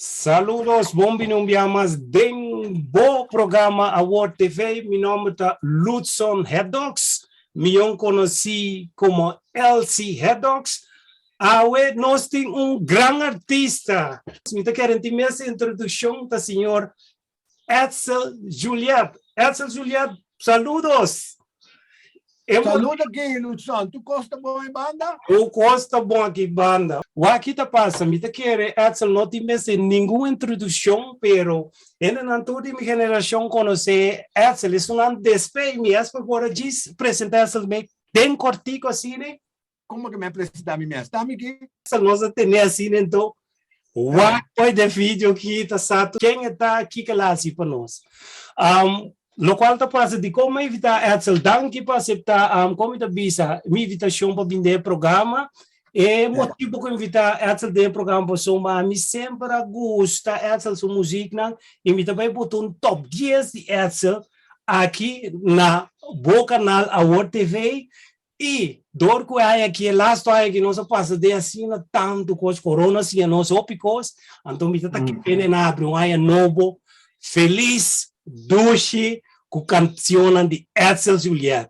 Saludos, bon bini un bia mas den bo programa Awor TV. Mi nomber ta Ludson Heddox, mion konosí komo Elsie Heddox. Awe nos tin un gran artista. Mi ta kere tin mes introdukshon ta señor Edsel Juliet. Edsel Juliet, saludos! Saludo aki, Ludson. Tur kos ta bon e banda? Tur kos ta bon aki banda. Wak ki ta pasa, mi ta kere Edsel no tin mester ningun introdukshon, pero hendenan tur di mi generashon konosé Edsel. Esunnan despei mi es por por a djis presenta Edsel me den kortiko asina. Como que mi a presenta mi mes? Ta mi ki? Sa nos a tene asina ento wak poi den video ki ta sa tur ken e ta, kiko el a hasi pa nos. Um, locual ta pasa dikon mi a invita Edsel, danki pa acepta um, kon mi ta bisa, mi invitacion pa bin den e programa. E motibo ku invita Edsel den e programa pasobra ami semper a gusta Edsel su muziknan i mi ta bai bota un top dies di Edsel aki na bo kanal Awor TV. I dor ku e aña aki, e lastu aña aki nos a pasa den asina tantu kos, korona a siña nos hopi kos, anto mi ta ta kere na abri un aña nobo felis, dushi, ku kansionnan di Edsel Juliet.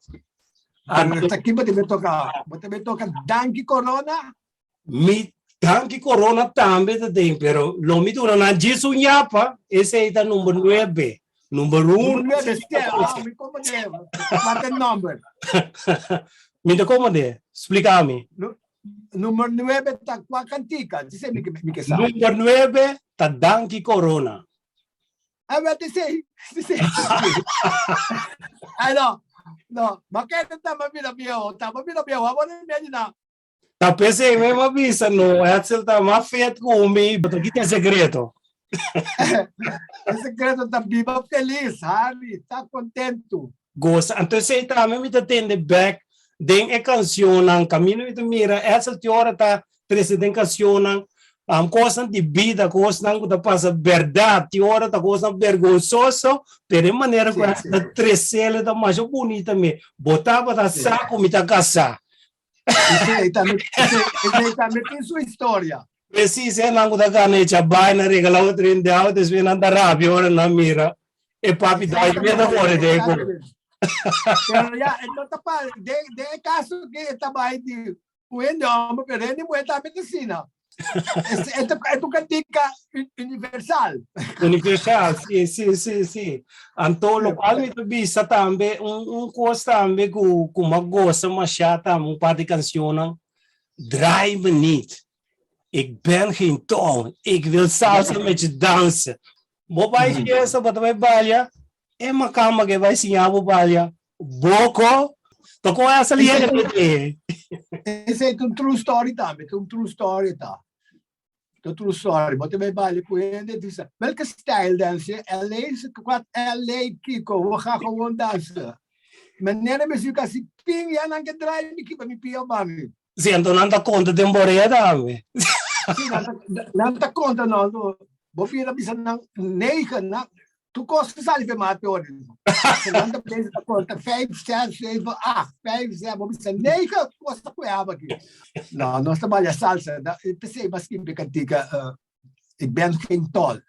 Pero esaki bo debe toka, bo debe toka Danki Corona. Mi Danki Corona tambe ta den, pero lo mi duna nan djis un yapa, esei ta number nuebe. Number uno. Number nuebe, sí, ah, mi komende. Wat e number? Mi ta komende, splika mi. Number nuebe ta kua kantika? Dise mi mi ke sa. Number nuebe ta Danki Corona. Ah, wel, esei, esei. Ah, no, no, ma kende ta ma bira bieu, ta ma bira bieu, abo ni medio na. Ta p'esei mi a bisa no, Edsel ta mas fet ku mi, bo ta kita e sekreto. E sekreto ta biba felis, Harry, ta kontentu. Gosa. Anto esei tambe mi ta tende bek den e kansionnan, kaminda mi ta mira Edsel tin ora ta trese den kansionnan kosnan di bida, kosnan ku ta pasa bèrdat, tin ora ta kosnan bergonsoso, pero e manera ku Edsel ta tresel ta masha bunita mi. Bo tabata sa ku mi ta kasá. Esei tambe, esei tambe tin su historia. Precies, e nan ku ta gana echa bai na regala otro hende auto, despues nan ta rabia ora nan mira e papi dai me ta kore den ku. Pero ya, e no ta pa, den, den e kaso ke e ta bai di un hende homber, pero hende muher tambe ta asina. E ta e ta un kantika universal. Universal, si, si, si, si. Anto lokual mi ta bisa tambe, un un kos tambe ku ku m'a gosa mashá tambe un par di kanshonnan, Draai me niet, ik ben geen tol, ik wil salsa met je dansen. Bo bai fiesta, bo ta bai balia, e makamba ke bai siña bo balia, boko, ta kon esa liega ke te. Esei ta un true story tambe, ta un true story ta. Ta true story. Bo ta bai balia ku hende, bisa, welke stijl dans je? LA, kwat LA kiko, we gaan gewoon dansen. Manera mi suka si ping, ya nan ke draai mi kiba mi pia bami. Si, anto nan ta konta den borea tambe. Si, nan ta, nan ta konta no, no. Bo bira bisa nan negen, nan, tur kos ta sali fe mate ora. Nan ta bezig ta konta vijf, zes, zeven, acht, vijf, zes, bo bisa negen, kos ta kue aba aki. No, nos ta balia salsa. Da, p'esei mas skibi kantika, uh, Ik ben geen tol.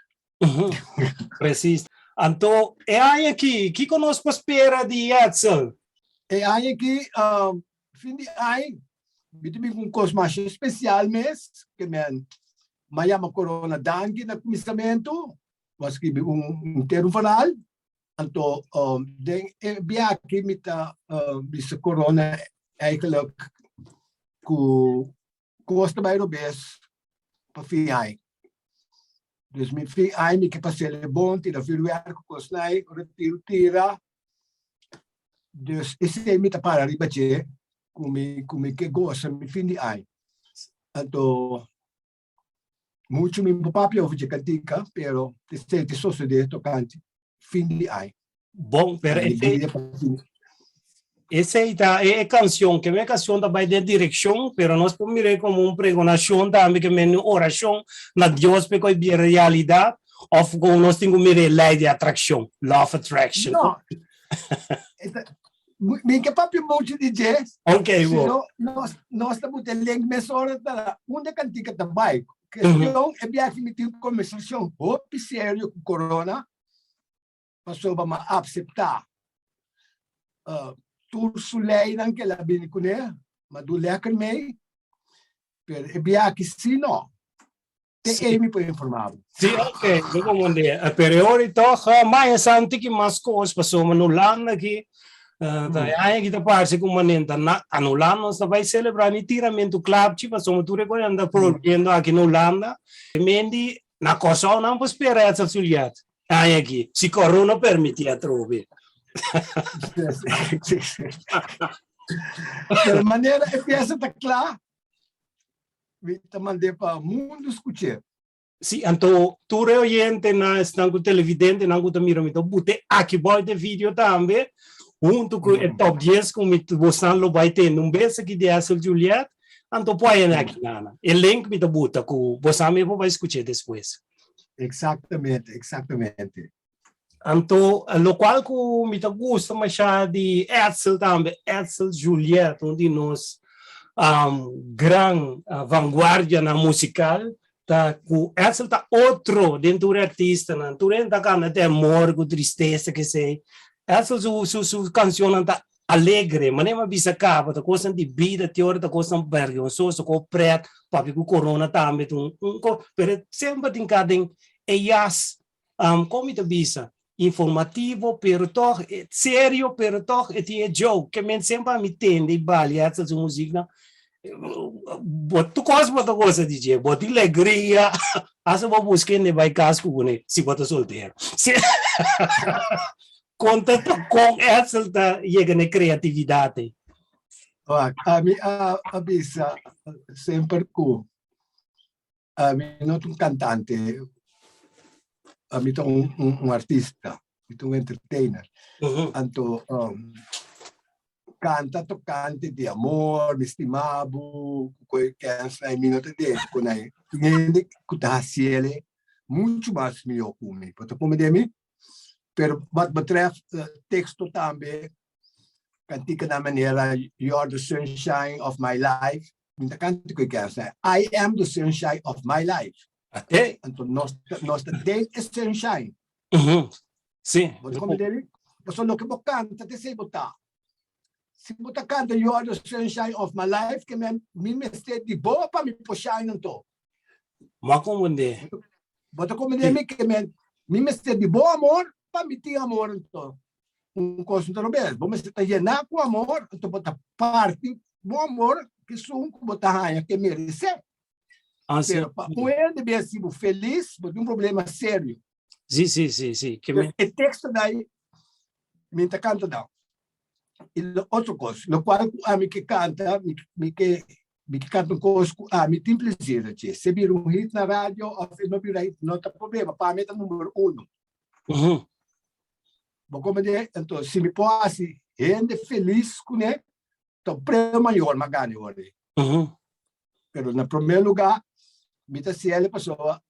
Precies. Anto, e aña aki, kiko nos por spera di Edsel? E aña aki, um, fin di aña, mi ta bin ku un kos masha spesial mes, ke men m'a yama Corona Danki na kuminsamentu, mi a skribi un henter un verhaal. Anto, um, den e biaha mi ta uh, bisa Corona eigenlijk ku kos ta bai robes pa fin aña. Dus mi fin aña mi ke pas'el bon, tira vuurwerk ku kosnan, ora tiro tira. Dus esei mi ta para riba dje ku mi ku mi ke gosa mi fin di aña. Anto muchu mi por papia over dje kantika, pero esei ta sosode tokante fin di aña. Bon, pero esei, esei ta e kanshon, ke e kanshon ta bai den direkshon, pero nos por mir'é komo un pregonashon tambe, ke men un orashon na Dios pa e kos bira realidat, òf komo nos tin ku mir'é lei di atrakshon, law of attraction. No, mi ke papia muchu di dje, Ok, bo. Sino nos, nos ta buta e link mesora ta unda e kantika ta bai. Kestion e biaha mi tin kombersashon hopi serio ku Corona pasobra mi a apseptá tur su leinan ku el a bini kuné, mi a du lèker mei, pero e biaha aki sí no. Te ei mi por informá bo. Sí, ok, mi comprendé. Pero e ora toch, maña sa un tiki mas kos pasobra na Hulanda aki, ta e aña aki ta parse ku manera na Hulanda nos ta bai selebrá ni tiramentu klapchi pasobra tur e kos nan ta prohibiendo aki na Hulanda. Mendi na Kòrsou nan por spera Edsel Juliet e aña aki, si corona permití atrobe. Sí, sí. Pero manera e piesa ta kla, Mi ta mand'é pa mundu skuch'é. Sí, anto tur e oyentenan, esnan ku televidentenan ku ta mira mi ta bute aki bou den video tambe, huntu ku e top dies ku mi bosnan lo bai tende un bes aki di Edsel Juliet, anto por haña aki nana. E link mi ta buta ku bosnan mi por bai skuch'é despues. Exactamente, exactamente. Anto lokual ku mi ta gusta masha di Edsel tambe, Edsel Juliet, un di nos gran vanguardianan musikal, ta ku Edsel ta otro den tur e artistanan. Tur hende ta kanta di amor ku tristesa kesei. Edsel su su su kanshonnan ta alegre, manera mi a bisa kaba, ta kosnan di bida, te ora ta kosnan bergonsoso, ku prèt, papia ku korona tambe ta un kos, pero semper tin ka den e yas Kon mi ta bisa? Informativo, pero tog serio, pero tog e tin e joke. Ke men semper a mi tende i balia etsa su muzieknan. Bo tur kos bo ta gosa di dje. Bo tin legria. Hasta bo buska hende bai kas ku kuné, si bo ta soltero. Si. Konta ta kon Edsel ta yega na e kreatividat ei. Wak, ami a bisa semper ku Ami no ta un cantante, ami ta un, un, un artista, mi ta un entertainer. Anto, canta tocante di amor, mi stima bo, cu e kensnan, mi no ta den cu nan. Tin hende cu ta haciele mucho mas miho cu mi. Bo ta comprende mi? Pero wat betreft texto tambe, canticanan manera You're the sunshine of my life, Mi ta kanta ku e kèrs, I am the sunshine of my life. Ate. Anto nos nos ta den e sunshine. Sí. Bo ta komprende mi? Pasobra loke bo kanta ta esei bo ta. Si bo ta kanta You are the sunshine of my life, ke men mi mester di bo pa mi por shine anto. Bo a komprende. Bo ta komprende mi? Ke men mi mester di bo amor pa mi tin amor anto. Un kos no ta robes. Bo mester ta yená ku amor, anto bo ta parti bo amor ku esun ku bo ta haña ke meresé. Así. Pero pa un hende bin hasi bo felis, bo tin un problema serio. Sí, sí, sí, sí. Ke me... E teksto dai mi ta kanta dau. I lo otro kos, lokual ku ami ke kanta, mi, mi ke mi ke kanta un kos ku ami tin plezier na dje. Si e bira un hit na radio òf e no bira hit, no ta problema. Pa ami e ta numero uno. Bo comprende? Entonces, si mi por haci hende feliz cune, ta un premio mayor m'a gana ora ei. Pero na primer lugar, mi ta haci el pasobra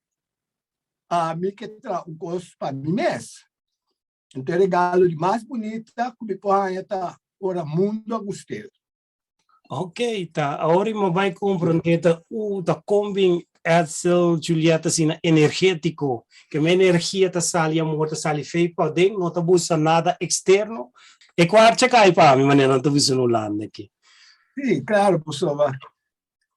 ami ke traha un cos pa mi mes. Entonces, e regalo di mas bunita cu mi por haña ta ora mundo a gust'el. Ok, ta awor mi bai comprende ta u ta kon bin Edsel Juliet asina energetico, ke mi energia ta sali amor ta sali fei paden, no ta busa nada externo. E kwartje kai pa mi manera nan ta bisa na Hulanda aki. Sí, claro, pasobra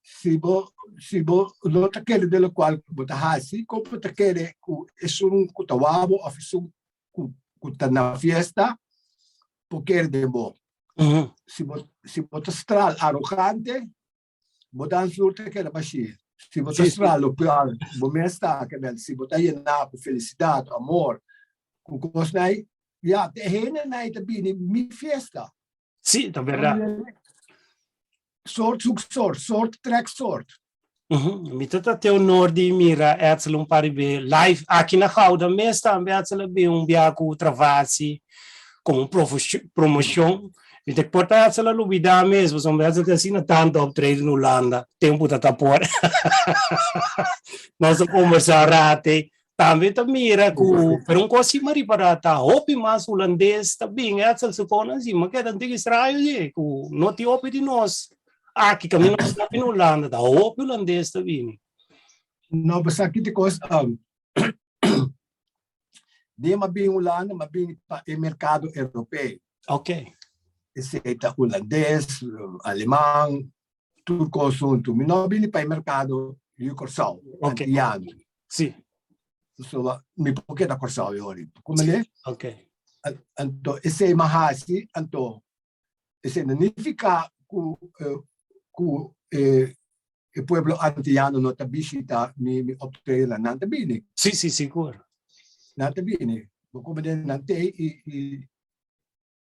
si bo si bo no ta kere den lokual ku bo ta hasi, kon bo ta kere ku esun ku ta wak bo òf esun ku ku ta na fiesta por kere den bo? Si bo si bo ta stral arogante, bo dansvloer ta keda bashí. Si bo ta stral lokual bo mes ta keda, si bo ta yená ku felisidat, amor, ku kosnan ei, ya, te hendenan ei ta bini mi fiesta. Sí, ta berdad. Soort zoekt soort, soort trekt soort. Mi ta ta te honor di mira Edsel un par di be live aki na Gouda mes tambe. Edsel a bin un bia ku Travasi komo un promocion. Mi ta por ta Edsel a lubida mes pasobra Edsel ta asina tantu optreden na Hulanda tempu ta ta por. Nos a kombersa rate. Tambe ta mira ku pero un kos si mi a ripará ta hopi mas hulandes ta bin Edsel su konan si mi a keda antigua Israel ye ku no tin hopi di nos aki kaminda nos ta na Hulanda ta hopi hulandes ta bini. No, basta ki te kos, den m'a bin Hulanda, m'a bin pa e merkado europeo. Esei ta hulandes, aleman, tur kos huntu. Mi no a bini pa e merkado di Kòrsou, antiano. So, mi por keda Kòrsou e ora. Kuma ne? Anto, esei m'a hasi, anto, esei no nifiká ku ku e e pueblo antiano no ta bishita mi mi optreden, nan ta bini. Sí, sí, sigur. Nan ta bini. Bo komprende? Nan t'ei i i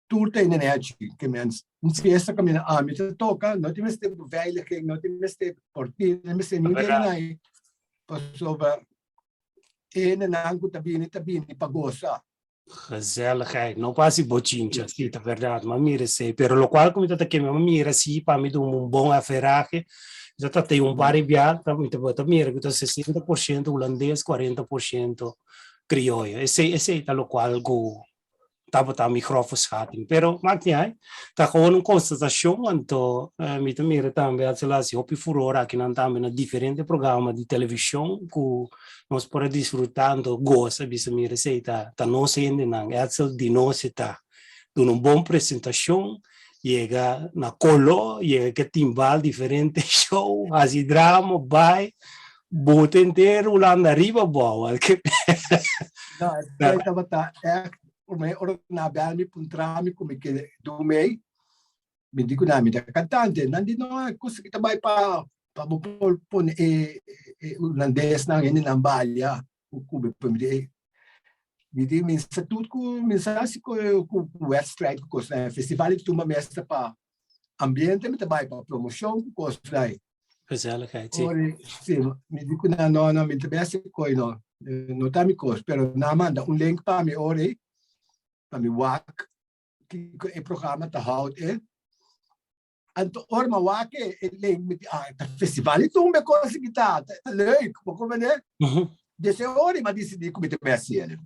tur ta ene nechi. Ke men un fiesta kaminda ami ta toka, no tin mester beveiliging, no tin mester portir, no tin mester niun dede nai, pasobra e hendenan ku ta bini ta bini pa gosa. Gezelligheid, no pa hasi bochincha, si ta verdad, m'a mira esei, pero locual cu mi ta ta keme, m'a mira si pa mi duna un bon averahe, mi ta ta tei un par di bia, mi ta ta mira cu ta 60% hulandes, 40% crioyo, esei esei ta locual cu tabata mi grove schatting, pero maakt niet uit, ta gewoon un constatacion, anto mi ta mira tambe a hasi hopi furor akinan tambe na diferente programa di television cu Nos por a disfrutá anto gosa bisa mira esei ta ta nos hendenan, Edsel di nos e ta duna un bon presentashon, yega na kolo, yega ke timbal diferente show, hasi drama, bai, bota henter Hulanda ariba abou. No, esei tabata ègt, promé ora nan a bèl mi puntra mi ku mi ke dun mei, Mi di ku nan, mi ta kantante. Nan di, no, e kos aki ta bai pa pa bo por pone e e hulandesnan, hendenan balia ku ku mi. Mi di, mi di mi sa tur ku mi sa hasi ku ku wèdstrijd ku kosnan. Festival di tumba mes ta pa ambiente mi ta bai pa promoshon ku kosnan. Gezelligheid, si. Ora, si, mi di ku nan, no, no, mi ta bai hasi koi no, no ta mi kos. Pero nan a manda un link pa mi ora ei, pa mi wak Kiko e programa ta houd e. Anto ora ma wak e e link mi di ah ta festival di tumba e cosa ki ta ta leuk bo comprende? Desde ora mi a disidi ku mi ta bai hasi el.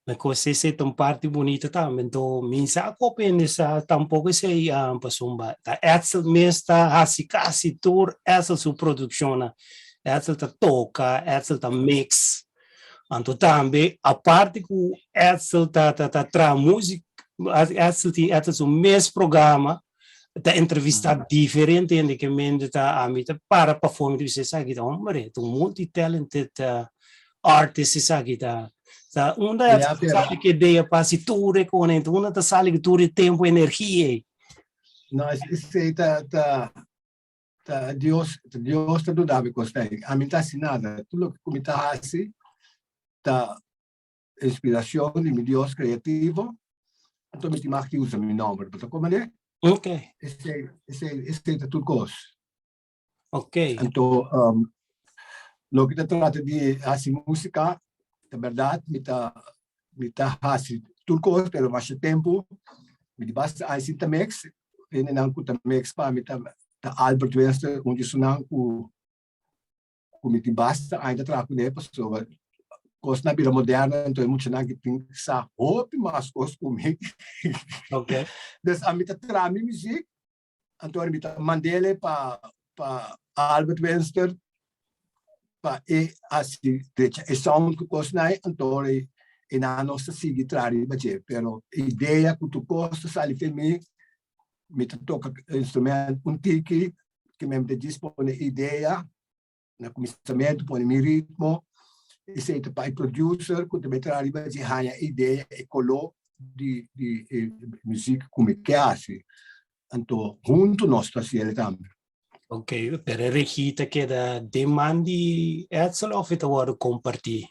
Mi kos esei ta un parti bunita tambe anto mi sa ku hende sa tampoko esei pasobra ta Edsel mes ta hasi kasi tur Edsel su produkshonnan Edsel ta toka Edsel ta mix Anto tambe aparte ku Edsel ta ta ta traha muzik, Edsel tin Edsel su mes programa, ta entrevistá diferente hende ke mende ta ami ta para pafó mi ta bisa esaki ta hombre, ta un multi talented artist esaki ta. Ta unda Ya, Edsel pero sali ku idea pa hasi tur e konento, unda ta sali ku tur e tempo, energia ei? No, esei ta ta Ta Dios, ta Dios ta duna mi kos ei. Ami no ta hasi nada. Tur loke ku mi ta hasi ta inspirashon di mi Dios kreativo. Anto mi tin mag di usa mi nòmber. Bo ta komprendé? Ok. Esei, esei, esei ta tur kos. Ok. Anto, loke ta trata di hasi músika, ta bèrdat mi ta, mi ta hasi tur kos, pero masha tempu mi di basta ai sin ta mix. Hendenan ku ta mix pa mi ta ta Albert Wester, un di esunnan ku ku mi tin basta aña ta traha kuné pasobra kosnan a bira moderno anto e muchanan ki tin sa hopi mas kos ku mi. Okay. Dus ami ta traha mi muziek, anto mi ta mand'é pa pa Albert Wester pa e hasi drecha e sound ku kosnan ei, anto e nan nos ta sigui traha riba dje. Pero idea ku tur kos ta sali fen mi, mi ta toka instrument un tiki, ke mi ta djis pone idea na kuminsamentu, pone mi ritmo, esei ta pa e producer ku ta bai traha riba dje haña e idea, e koló di di e muzik ku mi ke hasi. Anto huntu nos ta hasiel tambe. Ok, pero e regie ta keda den man di Edsel of e ta wòrdu kompartí?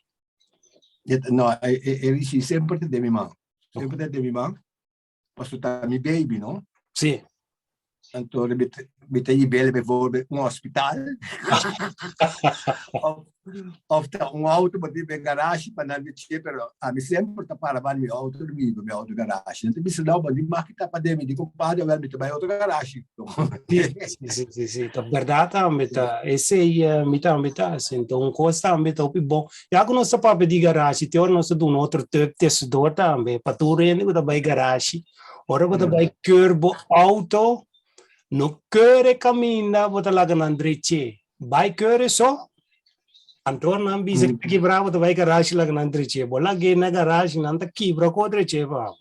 No, e regie semper ta den mi man. Semper ta den mi man, pasobra ta mi baby, no? Sí. Anto mi ta yib'el bijvoorbeeld un hospital of ta un auto bo tin den garage pa nan dic'e, pero ami semper ta para banda mi auto di mi mi auto garage. Nan ta bisa no, bo di maki ta paden, mi di compadre awel mi ta bay otro garage. Si, si, si, si, ta berdad tambe ta esey mi tambe ta haci. Enton un cos tambe ta hopi bon. Ya cu nos ta papia di garage, te ora nos ta duna otro tip tussendoor tambe pa tur hende cu ta bay garage. Ora bo ta bai keur bo auto, no keur e kaminda bo ta laga nan dreche. Bai keur e so. Anto nan bisa mm. kibra bo ta bai garage laga nan dreche. Bo lag'é na garage nan ta kibra ko dreche pa.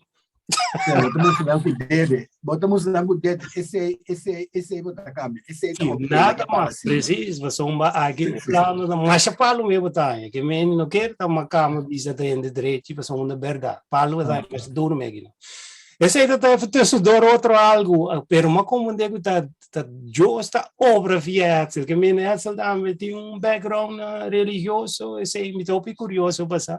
Ja, bo ta mustra nan ku dede. Bo ta mustra nan ku dede. Esei, esei, esei bo ta kambia. Esei ta hopi Nada mas. Precies, pasobra aki plano ta masha palo me bo ta haña. Ke men no ker ta makama bisa ta hende drechi pasobra na berdad. Palo ta haña mas duro me aki no. Esei ta ta even tussendoor otro algu, pero m'a comprende ku ta ta Dios ta obra via Edsel. Ke men Edsel tambe tin un background religioso, esei mi ta hopi curioso pa sa.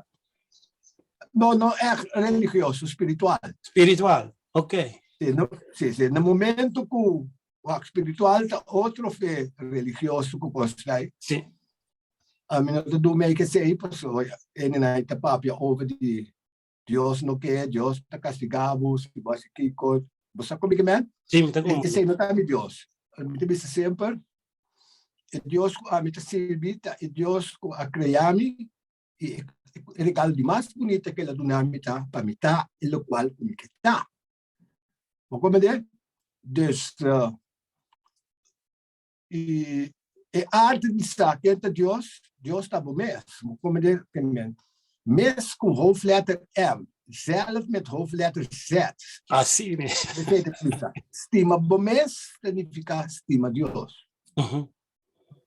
No, no echt religioso, spiritual. Spiritual, ok. Sí, no, sí, sí. Na momento ku wak spiritual ta otro fe religioso ku kos ei. Sí. Ami no ta duna mei kesei pasobra ene nan ta papia over di Dios no ke, Dios ta kastigá bo si bo hasi kiko. Bo sa kon mi ke men? Sí, mi ta kon. Esei no ta mi Dios. Mi ta bisa semper, e Dios ku ami ta sirbi ta e Dios ku a krea mi i e regalo di mas bunita ku el a duna mi ta pa mi ta e lokual ku mi ke ta. Bo komprendé? Dus, I e arte di sa ken ta Dios, Dios ta bo mes. Bo komprendé ke men? Mes ku hoofdletter M, zelf met hoofdletter Z. Así ne. Esei ta bisa. Stima bo mes ta nifiká stima Dios.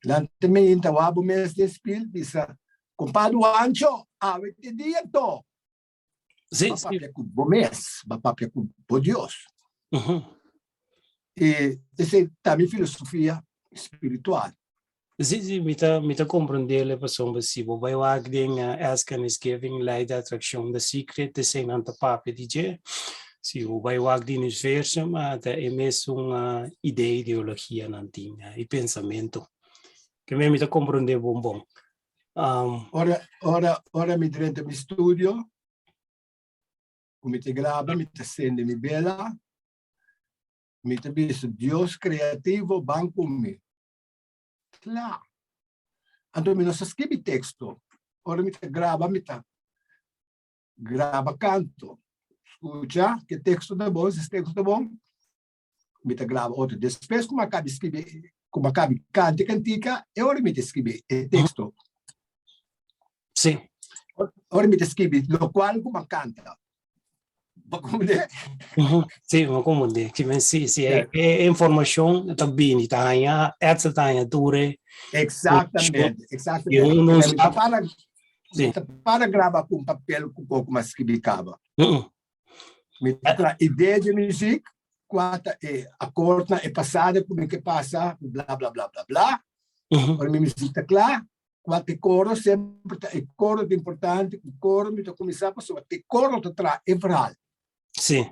Nan ta meinta wak bo mes den spil bisa, Kompadu Wancho, awe te dia anto. Sí, Ba papia ku bo mes, ba papia ku bo Dios. E esei ta mi filosofia spiritual. Sí, sí, mi ta, mi ta comprendele pasobra si bo bai wak den Ask and Is Giving, Lei di Atraccion, The Secret, eseinan ta papia di dje. Si bo bai wak di universum, ta e mesun idea, ideologia nan tin, i pensamento. Ke mi ta comprende bon bon. Um, ora, ora, ora mi drenta mi studio, ku mi te graba, mi te sende mi bela, mi te bisa Dios creativo ban ku mi. Kla. Anto mi no sa skibi teksto. Ora mi te graba, mi ta graba kanto. Skucha ke teksto ta bon, si teksto ta bon, mi ta graba otro. Despues ku mi a kabi skibi, ku mi a kabi kanta e kantika, e ora mi ta skibi e teksto. Sí. Ora mi ta skibi lokual ku mi a kanta. Bo komprendé? Sí, mi a komprendé. Sí, men sí, sí, e, e informashon ta bini, ta haña, Edsel ta haña tur e Exactamente, exactamente. I uno Mi ta sa- para, Sí. mi ta para graba ku un papel ku koko mi a skibi kaba. Mm-mm. Mi ta traha idea di muziek, kua ta e akordnan, e pasada ku mi ke pasa, bla bla bla bla bla. Ora mi muziek ta kla, kua ta e koro, semper ta e koro ta importante, ku koro mi ta kuminsá pasobra te koro ta traha e verhaal. Sí.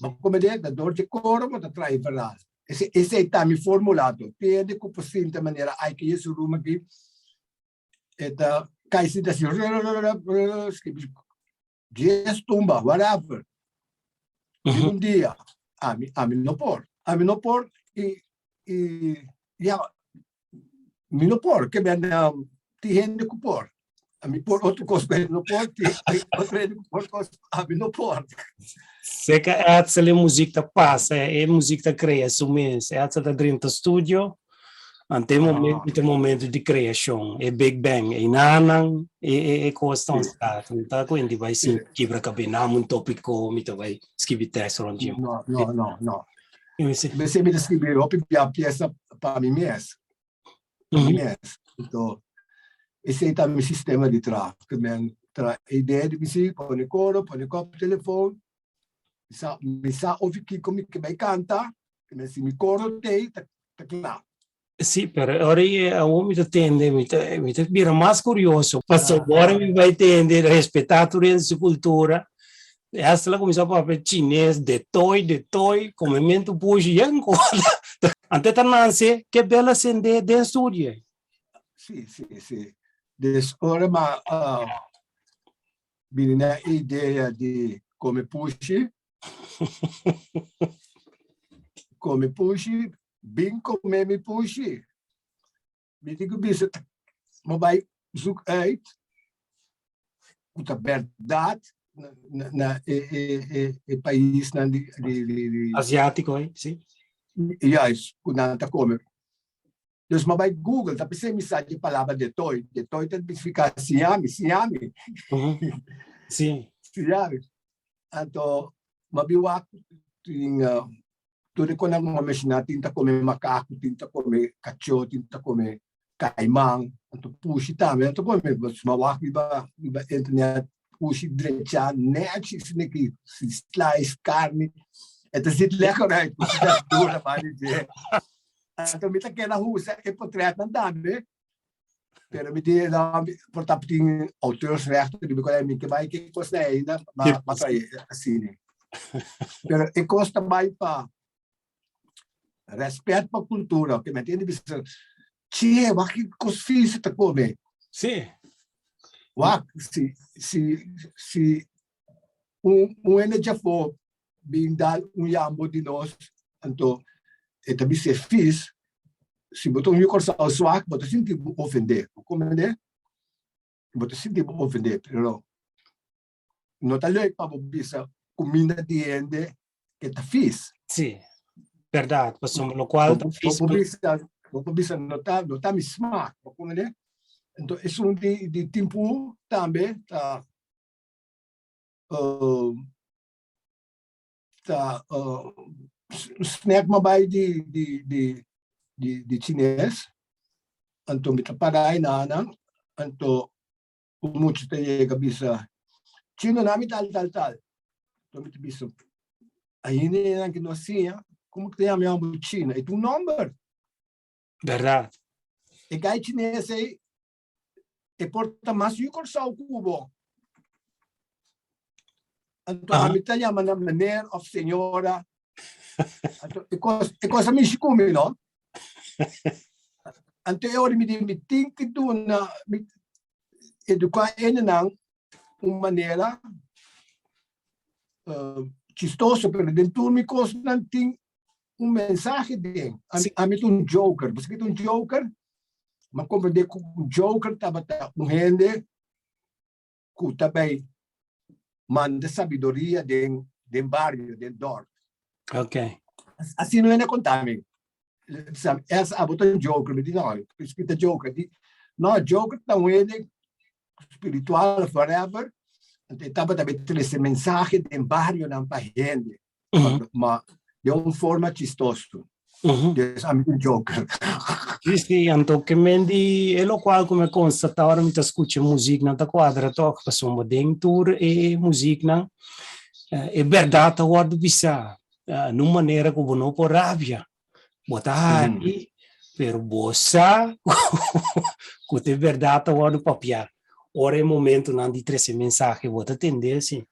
Bo komprendé? Ta dor di koro bo ta traha e verhaal. Esei esei ta mi formula to. Tende ku por sinta manera ai ke Jesurun aki e ta kai sinta asi skibi Dies tumba, whatever. Riba un dia, ami, ami no por. Ami no por i, i, ya, mi no por. Ke men, um, tin hende ku por. Ami por otro kos ku hende no por, tin otro hende ku por kos ami no por. Seka Edsel e muzik ta pasa, e muzik ta krea su mes. Edsel ta drenta studio, Ante e momento, e momento di creacion, e Big Bang, e nanan, e, e, e cos ta ontstaan. No ta cu indi bai sin kibra cabina, un topico, mi ta bai scribi tekst rond dje. No, no, no, no. Bese mi ta scribi hopi bia pieza pa mi mes. Pa mi mes. Anto, esei ta mi sistema di traha. Ke men tra idea di muziek, pone coro, pone koptelefoon, Mi sa, mi sa ofi kiko mi ke bai kanta, men si mi koro tei, ta, ta kla. Sí, pero ora i awor mi ta tende, mi ta, mi ta bira mas kurioso. Pasobra ora mi bai tende, respetá tur hende su kultura, hasta el a kuminsá papia chines, de toi, de toi, komementu pushi, yen kos. Ante ta nanse ke bel a sende den studio. Sí, sí, sí. Dus ora ma uh, Bini na e idea di come pushi. Come pushi, bin come mi pushi. Mi tin ku bisa, mo bai zoek uit ku ta bèrdat na na e e e e paisnan di di di Asiátiko, eh? Sí. Juist, ku nan ta kome. Dus m'a bai Google, ta p'esei mi sa dje palabra detoy. Detoy ta signifiká siña mi, siña mi. Sí. Siña mi. Anto m'a bin wak tin tur e konan ku m'a menshoná, tin ta kome makaku, tin ta kome kachó, tin ta kome kaiman, anto pushi tambe nan ta kome. M'a wak riba riba internet pushi drechá nèchi asina ki si slice karni e ta zit lèker uit ku bèrdura banda di dje. Anto mi ta keda usa e potrètnan tambe. Pero mi di no, por ta tin auteursrechten riba ku mi ke bai ke kos na ainda, ma ma trae asina. Pero e kos ta bai pa respet pa kultura, ke mi entiende bisa, che, wak ki kos fis ta kome. Sí. Wak, si, si, si un, un hende djafó bin dal un yambo di nos, anto e ta bis'é fis, si bo ta un yu Kòrsou swak, bo ta sinti bo ofendé. Bo komprendé? Bo ta sinti bo ofendé, pero no ta leuk pa bo bisa kuminda di hende ke ta fis. Sí, bèrdat, pasobra lokual ta fis. Bo por bisa, bo por bisa no ta, no ta mi smak, bo komprendé? Anto esun di di timpu tambe ta ta snack m'a bai di di di di di chines anto mi ta para einan anto un mucha ta yega bisa chino nan mi tal tal tal anto mi ta bisa ainda nan ke no a siña como ku ta yama e homber chino e ta un nomber. Berdad. E gai chines ei E por ta mas yu Kòrsou ku bo. Anto ami ta yama nan meneer òf señora. Anto e kos e kos a mishi ku mi no. Anto e ora mi di mi tin ki duna mi eduká hendenan un manera chistoso pero den tur mi kosnan tin un mensahe den. Ami ta un joker. Bo sa ki ta un joker? M'a komprendé ku un joker tabata un hende ku ta bai manda sabiduria den den bario, den dòrp. Ok. Asina un hende a konta mi. Bisa, Es abo ta un joker. Mi di, no, ki ta joker? Di, no, joker ta un hende spiritual of whatever. Anto e tabata bai trese mensahe den barionan pa hende. Ma den un forma chistoso. Dus ami un joker. Sí, sí, anto ke men di e lokual ku mi a konstatá ora mi ta skucha muziknan ta kuadra tòg, pasobra den tur e muziknan e bèrdat ta wòrdu bisá na un manera ku bo no por rabia. Bo ta hari, pero bo sa ku ta e bèrdat ta wòrdu papiá. Ora e momentunan di trese mensahe bo ta tende si.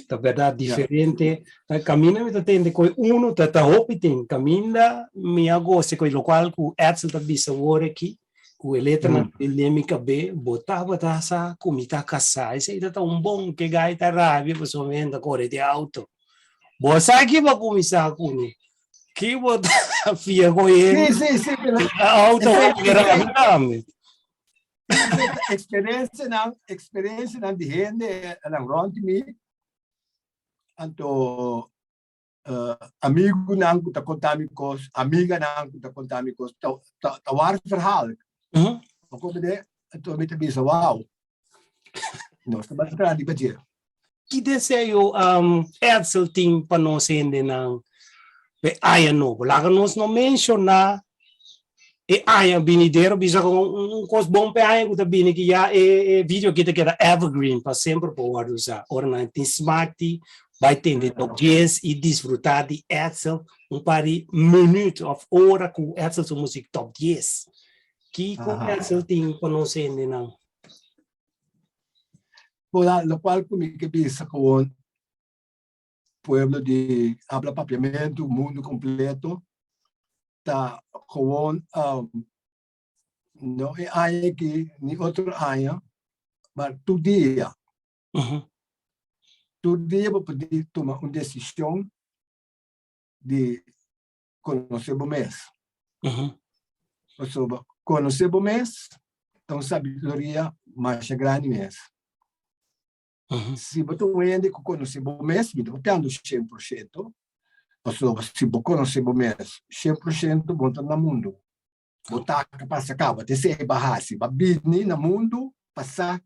Ta bèrdat diferente. Kaminda mi ta tende ku e unu ta ta hopi tin. Kaminda mi a gosa ku e lokual ku Edsel ta bisa wor aki, ku e letranan den mi kabé, bo tabata sa ku mi ta kasá. Esei ta ta un bon ke gai ta rabia pasobra mi hende ta kore di auto. Bo sa ki bo a kuminsá kuné. Ki bo ta fia ku e Sí, sí, sí. auto rabia tambe. Experiencianan, experiencianan di hende nan rond di mi, anto uh, amigunan ku ta konta mi kos, amiganan ku ta konta mi kos, ta, ta, ta waar verhaal. Bo komprende? Anto mi ta bisa, wow, nos ta basta grandi pa dje. Ki deseo um, Edsel tin pa nos hendenan p'e aña nobo? Laga nos no menshoná e aña binidero, bisa ku un kos bon p'e aña ku ta bini ki ya e, e video aki ta keda evergreen pa semper por wòrdu usá. Ora nan tin smak di bai tende top 10 i disfrutá di Edsel un par di minüt òf ora ku Edsel su musik top 10. Kiko Edsel tin pa nos hendenan? Hola, locual cu mi ke bisa gewoon pueblo di habla papiamento, mundo completo, ta gewoon um, no e aña aki ni otro aña, maar tur dia. Tur dia bo por tuma un decision di conoce bo mes. Pasobra conoce bo mes ta un sabiduria masha grandi mes. Si bo ta un hende cu conoce bo mes, mi ta papiando 100%, pasobra si bo conoce bo mes 100% bo no ta na mundo. Bo ta pasa kaba, te esei bo a hasi. Bo a bini na mundu pa sa,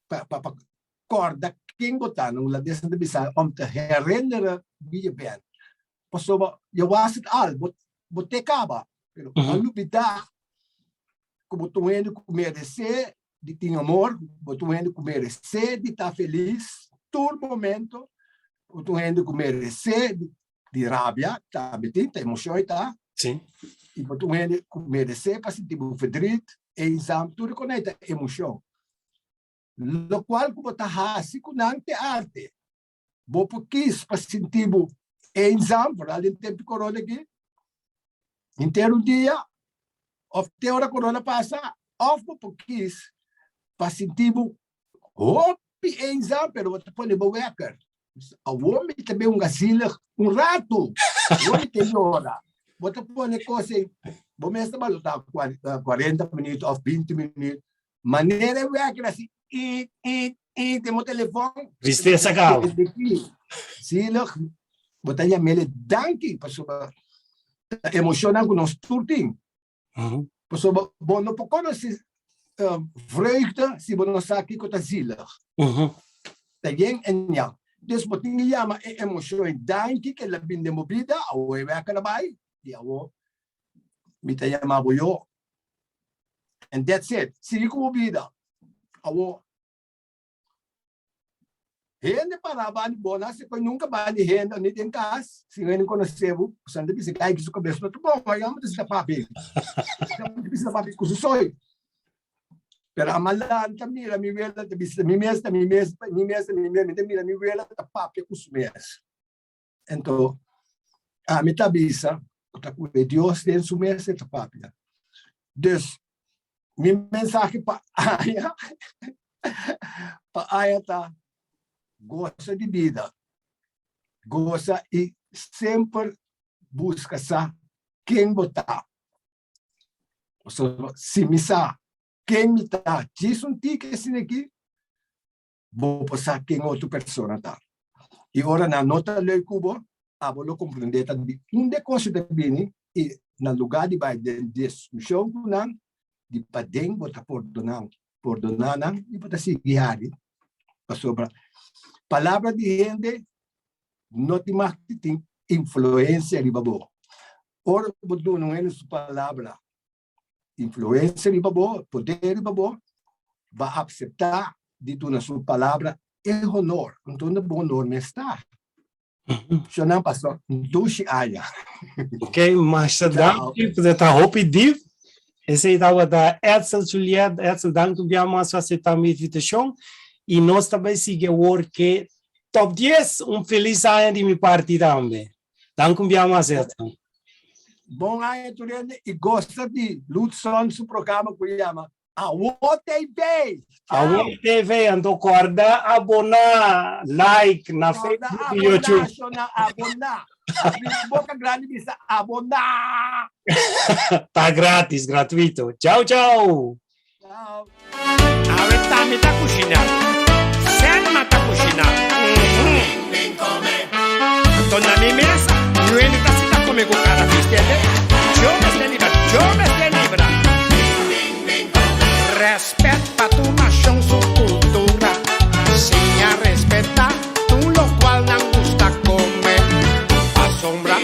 pa pa pa kòrda ken bo ta. Na hulandes nan ta bisa om te herinneren wie je bent. Pasobra je was het al, bo bo te kaba, pero bo a lubidá ku bo ta un hende ku meresé di tin amor, bo ta un hende ku meresé di ta felis tur momento, bo ta un hende ku meresé di rabia, tambe tin, ta emocion e ta. Sí. I bo ta un hende ku meresé pa sinti bo verdriet, eenzaam, tur e konai ta emocion. Lokual ku bo ta hasi ku nan te arte. Bo por kis pa sinti bo eenzaam, vooral den tempu di corona aki, henter un dia, of te ora corona pasa, of bo por kis pa sinti bo hopi eenzaam, pero bo ta pone bo wekker. Awor mi ta bin hunga zielig un ratu, awor mi ta yora. Bo ta pone kos ei, bo mes ta balotá 40 minuut of 20 minuut, manera e wekker asi iit iit iit den bo telefòn. Tristesa kaba. Zielig, bo ta yam'el danki pasobra ta emoshonnan ku nos tur tin. Pasobra bo no por konosé vreugde si bo no sa kiko ta zielig. Ta yin en yang. Dus bo tin di yama e emoshon ei danki ku el a bin den bo bida, awor e wèk a bai, i awor mi ta yama bo yo. And that's it. Sigui ku bo bida. Awor Hende pará banda di bo, nan se koe nunka banda di hende, ni den kas, si hende konosé bo, boso ta bisa, Ai, ki su kabes no ta bon, ai amo ta sinta papia, ta bisa papia ku su soi. Pero a malanta mira mi wela ta bisa, mi mes ta mi mes, mi mes ta mi mes, mi ta mira mi wela ta papia ku su mes. Ento, ami ta bisa ku ta ku e Dios den su mes e ta papia. Dus, mi mensahe pa aña, pa aña ta gosa di bida, gosa i semper buska sa ken bo ta. Pasobra si mi sa ken mi ta, djis un tiki asina aki, bo por sa ken otro persona ta. I ora nan no ta leuk ku bo, abo lo komprendé ta di unda e kos ta bini i na lugá di bai den diskushon ku nan, di paden bo ta pordoná, pordoná nan i bo ta sigui hari. Pasobra palabra di hende no tin mag di tin influensia riba bo. Ora bo duna un hende su palabra influensia riba bo, poder riba bo, ba acepta di duna su palabra e honor. Anto na bo honor mes ta. Shonan pasó dushi aña. Ok, masha danki, ta hopi diep. Esei tabata Edsel Juliet. Edsel, danki un bia mas pa acepta mi invitacion. I nos ta bai sigui awor ke top 10. Un feliz aña di mi parti tambe. Danki un bia mas, Edson. Bon aña tur hende i gosta di Ludson su programa ku yama Awo TV. Awo TV, anto korda aboná, like na Facebook i YouTube. Aboná, shona, aboná. Abri boka grandi bisa aboná. Ta gratis, gratuito. Chau, chau. Chau. Awe Tami ta kushiná. Selma ta kushiná. Anto na mi mesa, Nuemi ta sinta kome ku kara bisti ende. Djo mester libra, djo mester libra. Rèspèt pa tur nashon su kultura. Siña respetá tur lokual nan gusta kome. Pasobra.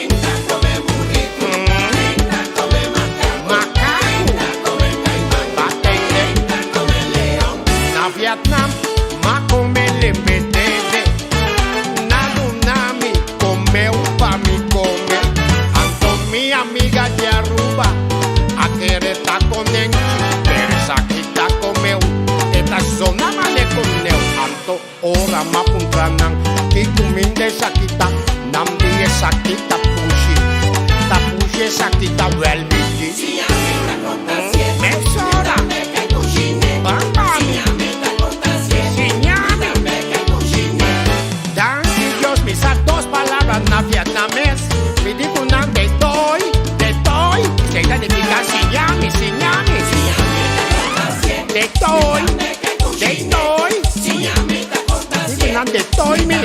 Na Vietnam m'a come lembedede Na luna mi comeu pa mi come Anto mi amiga di Aruba a kere ta konenchi Pero esaki ta comeu e ta zona mane coneu Anto ora m'a puntra nan ki cuminda esaki ta Nan di esaki ta pushi Ta pushi esaki ta welbiti Mesora Ban pa mi Siñami Danki Dios mi sa dos palabra na vietnames Mi di ku nan de toi de toi Esei ta nifiká siñami siñami De toi de toi Mi di ku nan de toi mi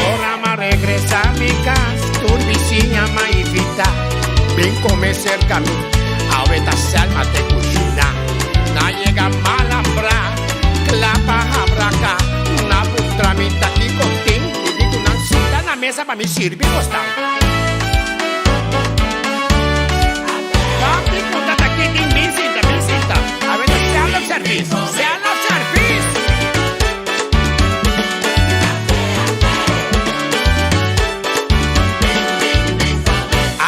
Ora m'a regresá mi kas tur bisiña m'a invitá Bin come serka mi. Awe ta Selma te kushiná. Nan yega malambrá, kla pa habraká. Nan puntra mi ta kiko tin, mi di ku nan sinta na mesa pa mi sirbi bosnan. Papi ku ta ta kitin, bin sinta, bin sinta. Awe ta self service, self service.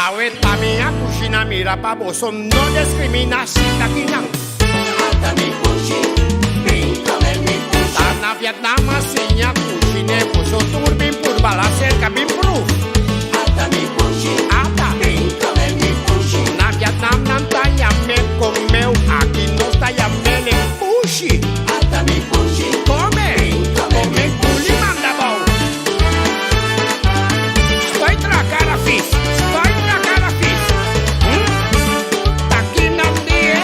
Awe ta mi a kushina mira pa boso no discrimina sinta kinan. Ata mi pushi, bin come mi pushi. Ta na Vietnam a siña kushine boso tur bin purba la cerca bin proof. Ata mi pushi, Ata. bin come mi pushi. Na Vietnam nan ta yam'é comeu, aki nos ta yam'é pushi. Ata mi pushi, Come, bin come come mi pushi. culi manda bou. Estoy tracara vis, estoy tracara vis. Taki nan di e.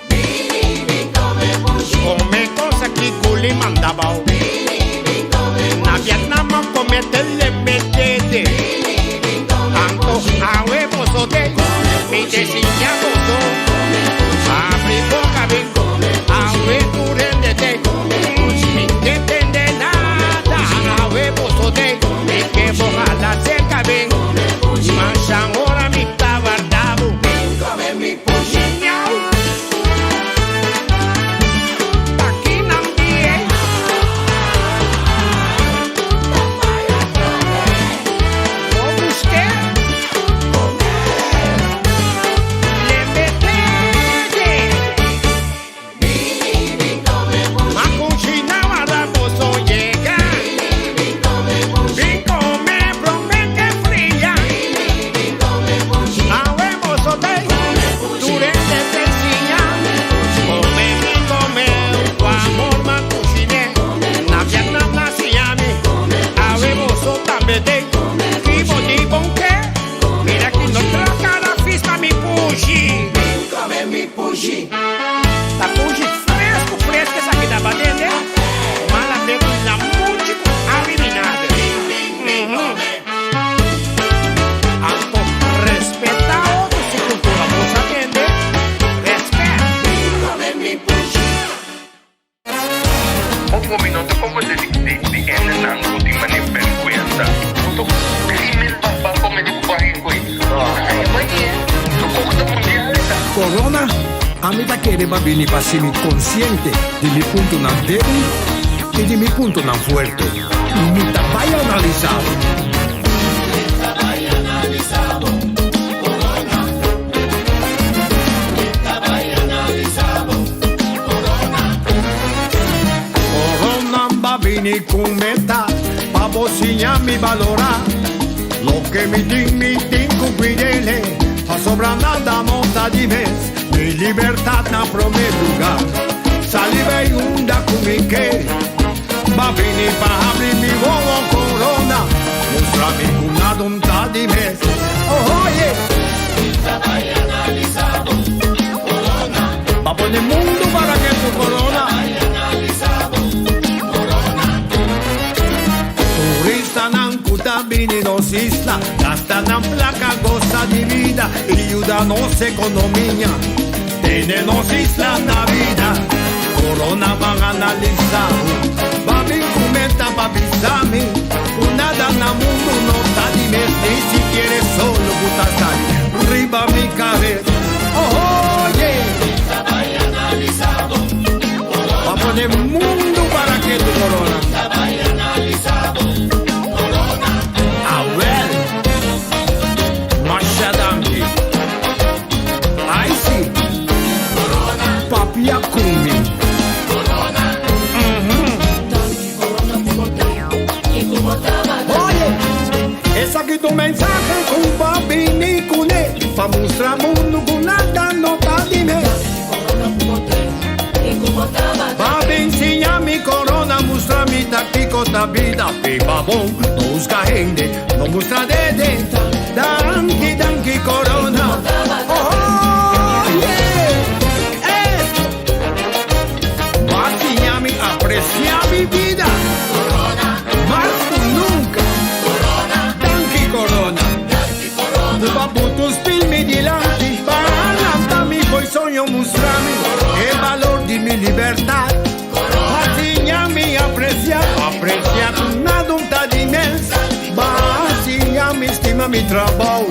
Bini, bin come pushi. Come cosa ki culi manda bou. Bini, bin come Na pushi. Vietnam a come tele metete. Bini, bin come Anto pushi. awe boso te, mi te siña boso. Abri boca bin, awe tu rendete. Mi te tende nada, awe boso te, mi ke bojala cerca bin. Masha ora mi tabardabu. Bin come mi pushi. Miau. Taki nan di e. Bo busqué. Le metete. Bini, bin come pushi. Ma cucina guarda boso llega. Bini, bin come pushi. Bin come prome que fría. Bini, bin come pushi. Awe boso te. Durante te enseña. Come mi come. Amor ma cucine. Na Vietnam na siami. Awe boso tambe te. Kibo di bonke. Mira que no traca la fista mi pushi. Bin come mi pushi. Ta pushi fresco, fresco essa aqui da batente. Mala ve con la mucho avinagre. Anto respeta otro si cultura vos atende. Respeta. Bin come mi pushi. Opo, mi no ta comprende di ene nan ku tin mane vergüenza. Punto crimen pa pa come di kupahin ko eh. Ay, ba eh? Tukok mundial ta. Corona, ami ta kere b'a bini pa hasi mi konsiente di mi puntonan débil i di mi puntonan fuerte. Mi ta bai analisá bo. Bai analisá bo, corona. Bai analisá bo, corona. Corona b'a bini ku meta, pa bo siña mi balorá. Loke mi tin, mi tin ku kuid'é, pasobra nada no ta di mes. Mi libertat na promé lugá. Sali bai unda ku mi ke. B'a bini pa habri mi wowo corona. Mustra mi ku nada n' ta di mes. Oh, yeah. Bai analisá bo, corona. B'a pone mundu para ketu corona. Bai analisá bo, corona. Turistanan ku ta bini nos isla, gasta nan plaka, gosa di bida i yuda nos ekonomia. Tene nos isla na bida. Corona b'a analisá bo. B'a bin ku meta pa bisa mi. Ku nada na mundu no ta di mes, ni sikiera solo ku ta sali riba mi kabes. Oh, yeah. Bai analisá bo, Pa pone mundu para ketu corona. Bai analisá bo, corona. Awèl. Masha danki. Ai si. Corona, Papia ku mi. Corona. Corona Oye, esaki ta un mensahe ku b'a bini kuné, pa mustra mundu ku nada no ta di mes. B'a bin siña mi corona, mustra mi ta kiko ta bida, biba bon, no husga hende, no mustra dede. Danki, danki corona. Oh, yeah. B'a siña mi apresiá mi bida. Corona, Ma B'a buta un spil mi dilanti, b'a lanta mi fo'i soño mustra mi e balor di mi libertat. B'a siña mi apresiá, apresiá ku nada un ta di mes. B'a siña mi stima mi trabou,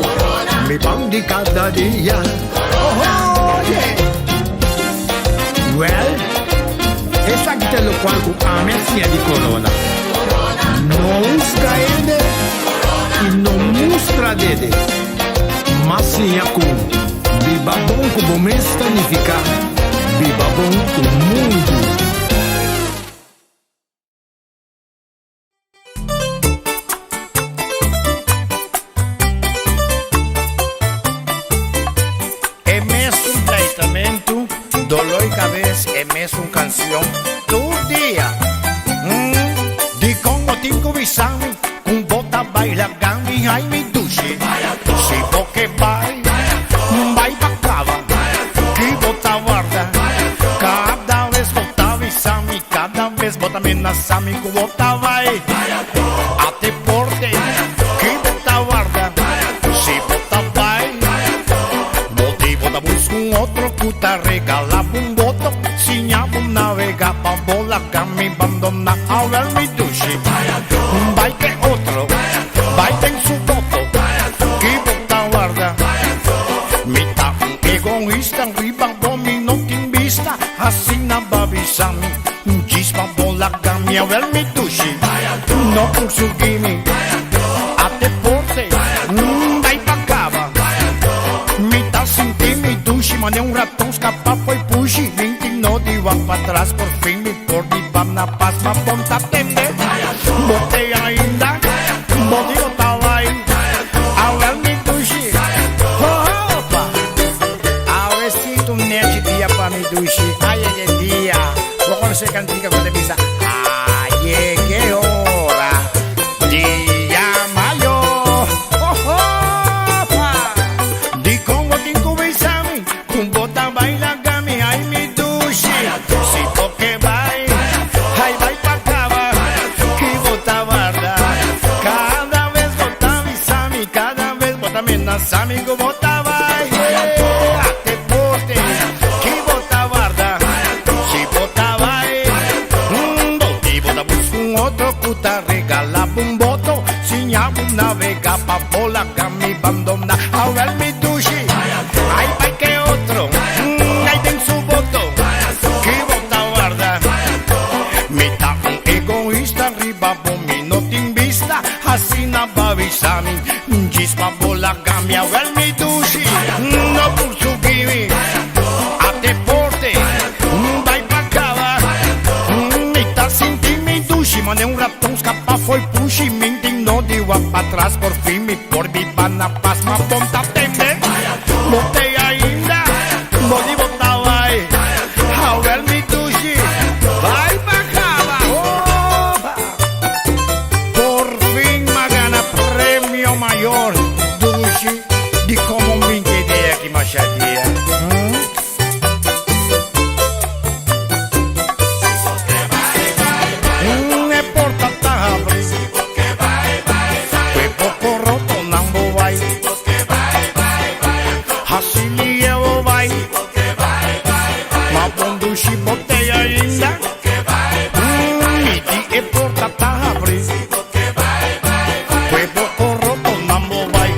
mi pan di kada dia. Oh, yeah. Well, esaki ta lokual ku ami a siña di Corona. No husga hende i no mustra dede. M'a siña ku biba bon ku bo mes ta nifiká biba bon ku mundu. E mesun pleitamentu, doló i kabes, e mesun kansion tur dia. Dikon bo tin ku bisa mi ku bo ta baila gami? Ai mi dushi, si bo ke bai, bai pa kaba, ki bo ta warda? Kada bes bo ta bisa mi, kada bes bo ta menasa mi ku bo ta bai. Ate porte, ki bo ta warda? Si bo ta bai, bo di bo ta buska un otro ku ta regala bo un boto, siña bo navega pa bo laga mi bandona. Awel mi dushi, bai ke otro, bai den su boto, ki bo ta warda? Mi ta un egoista, riba bo mi no tin bista, asina b'a bisa mi, djis pa bo laga mi. Awel mi dushi, no por sugui mi. Ate porte, bai pa kaba. Mi ta sinti mi dushi, manera un raton skapa fo'i pushi. Mi tin no di wak patras, por fin mi por biba na pas. Ma bon ta tende, bo te ainda, bo di bo ta bai. Awel mi dushi, hopa. Awe si ta un nechi dia pa mi dushi, a yega e dia. Bo konosé e kantika ku ta bisa, A yega e ora di yama yo. Hopa. Dikon bo tin ku bisa mi ku bo ta bai laga mi? Ai mi dushi, si bo ke bai, ai bai pa kaba, ki bo ta warda? Kada bes bo ta bisa mi, kada bes bo ta menasa mi ku bo ta bai. Ate porte, ki bo ta warda? Si bo ta bai, bo di bo ta buska un otro ku ta regala bo un boto, siña bo navega pa bo laga mi bandona. Awel mi dushi, ai bai ke otro, ai den su boto, ki bo ta warda? Mi ta un egoista, riba bo mi no tin bista, asina b'a bisa mi, djis pa bo laga mi. Awel mi dushi, no por sugui mi. Ate porte, bai pa kaba. Mi ta sinti mi dushi, manera un raton skapa fo'i pushi. Mi tin no di wak patras, por fin mi por biba na pas. Ma bon ta tende, bo te ainda, bo di bo ta bai. Awel mi dushi, bai pa kaba. Opa! Por fin m'a gana premio mayor, dushi, di komo mi idea ki masha dia. E porta ta habri. Kue bo korotonan bo bai. Hasi lihé bo bai. Ma bon dushi bo t'ei ainda. Mi di e porta ta habri. Kue bo korotonan bo bai.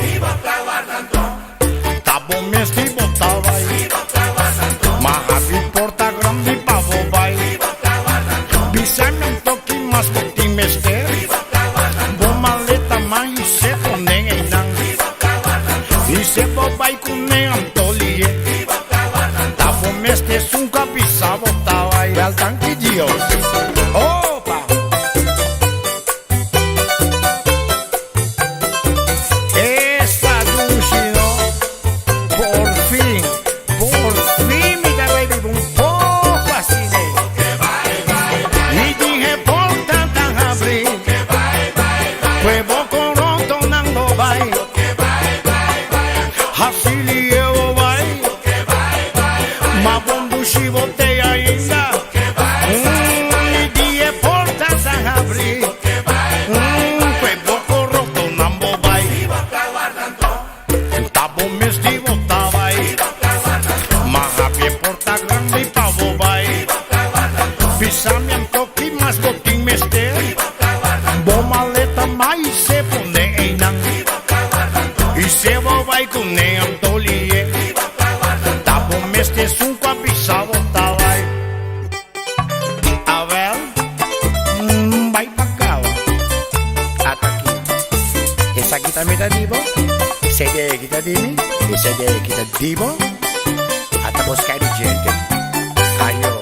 Ta bo mes di bo ta bai. M'a habri porta grandi pa bo bai. Bisa mi anto ki mas bo tin mester. Bo maleta m'a his'é pone einan. His'é bo bai kuné anto lihé. Ta bo mes t'esun ku a bisa bo ta bai. Wel danki Dios. Opa! Esta dushi no. Por fin, por fin mi ta bai biba un poko asina. Mi dije porta ta habri. Kue bo korotonan bo bai. Hasi lihé bo. bo mes di bo ta bai. M'a habri e porta grandi pa bo bai. Bisa mi anto ki mas bo tin mester. Bo maleta m'a hise pone einan. Hise bo bai kuné anto lié. Ta bo mes t'esun ku a bisa bo ta bai. Awel, bai pa kaba. Ata aki. Esaki tambe ta di bo, esei di aki ta di mi, esei di aki ta di bo. Ata bo sky di djente. Ayo.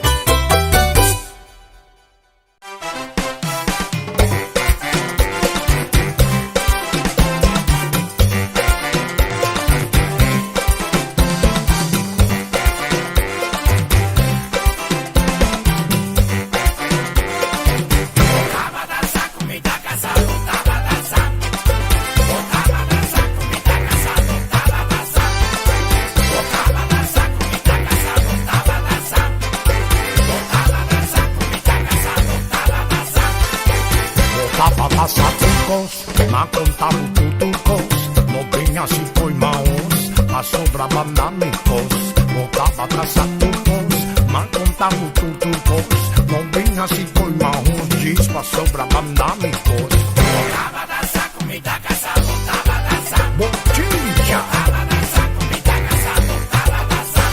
Bo tabata sa tur kos, m'a konta bo tur tur kos. No bin hasi koi maos, pasobra b'a na mi kos. Bo tabata sa tur kos, m'a konta bo tur tur kos. No bin hasi koi maos, djis pasobra b'a na mi kos. Bo tabata sa ku mi ta kasá, bo tabata sa. Bochincha. Bo tabata sa ku mi ta kasá, bo tabata sa.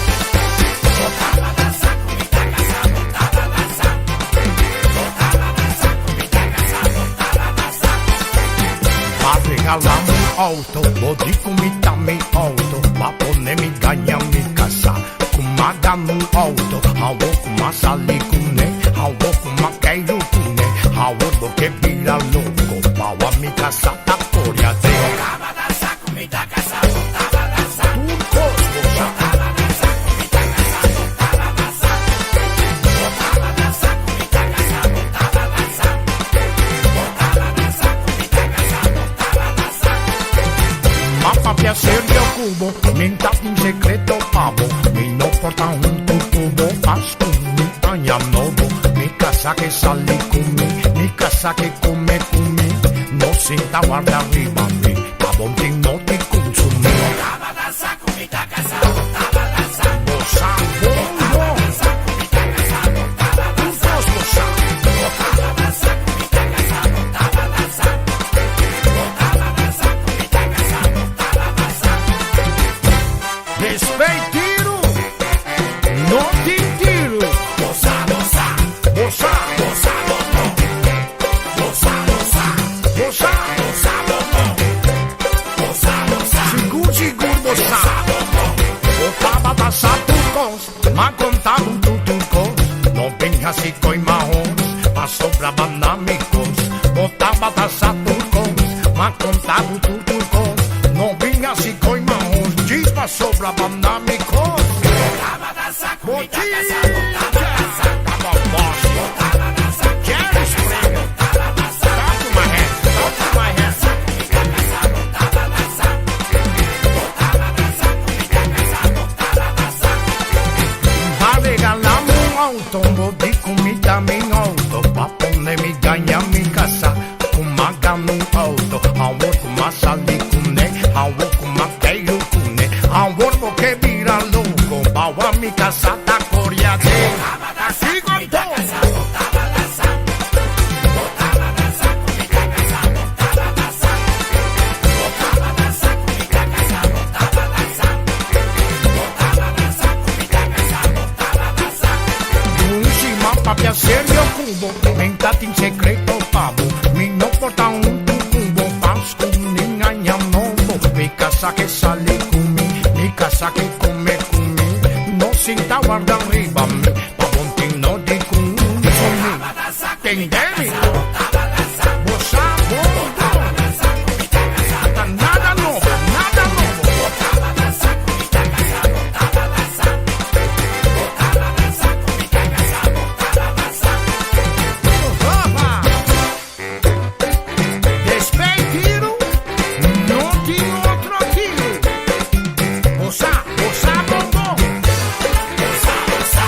Bo tabata sa ku mi ta kasá, bo tabata sa. Bo tabata sa ku mi ta kasá, bo tabata sa. B'a regalá mi outo, bo di ku mi ta mi outo. B'a pone mi gaña mi kasá, ku m'a gana un outo. Awor ku m'a sali kuné, awor ku m'a keiru kuné. Awor bo ke bira loko, bawa mi kasá ta kore aden. Bo tabata sa ku mi ta kasá, bo tabata sa. Tur kos bo sa. Bo tabata sa ku mi ta kasá, bo tabata sa. Bo tabata sa ku mi ta kasá, bo tabata sa. Bo tabata sa ku mi ta kasá, bo tabata sa. M'a papia serio ku bo, mi n'ta tin sekreto pa bo. Mi no por ta huntu ku bo, pas ku mi aña nobo. Mi kasá ke sali ku mi, mi kasá ke kome ku mi. No sinta warda riba mi, pa bo tin no di kunsumí. Bo tabata sa ku mi ta kasá, bo tabata sa. Bo sa bon bon. Bo tabata sa ku mi ta kasá, bo tabata sa. Tur kos bo sa. Bo tabata sa ku mi ta kasá, bo tabata sa. Bo tabata sa ku mi ta kasá, bo tabata sa. Despei tiru, no tin tiru. Bo sa, bo sa. Bo sa. Bo sa bon bon. Bo sa, bo sa. Bo sa. Bo sa bon bon. Bo sa, bo sa. Sigur, sigur bo sa. Bo sa bon bon. Bo tabata sa tur kos, m'a konta bo tur tur kos. No bin hasi koi mahos, pasobra b'a na mi kos. Bo tabata sa tur kos, m'a konta bo tur tur kos. No bin hasi koi mahos, djis pasobra b'a na mi kos. Bo tabata sa ku mi ta kasá, bo tabata sa. Bo tabata sa ku mi ta kasá, bo tabata sa. Talk to my hand, talk to my hand. Sa ku mi ta kasá, bo tabata sa. Bo tabata sa ku mi ta kasá, bo tabata sa. B'a regalá mi un outo, bo di ku mi ta mi outo. B'a pone mi gaña mi kasá, ku m'a gana un outo. Awor ku m'a sali kuné, awor ku m'a keiru kuné. Awor bo ke bira loko, bawa mi kasá ta kore aden. Sigo anto. Un siman papia serio ku bo, mi n'ta tin sekreto pa bo. Mi no por ta huntu ku bo, pas ku nin aña nobo. Mi kasa ke sali ku mi, mi kasa ke kome ku mi. No sinta warda riba mi, pa bon tin no di kunsumí. Tende mi? Bo sa bon bon. Ta nada nobo, nada nobo. Despei tiru, no tin otro tiru. Bo sa, bo sa bon bon. Bo sa, bo sa.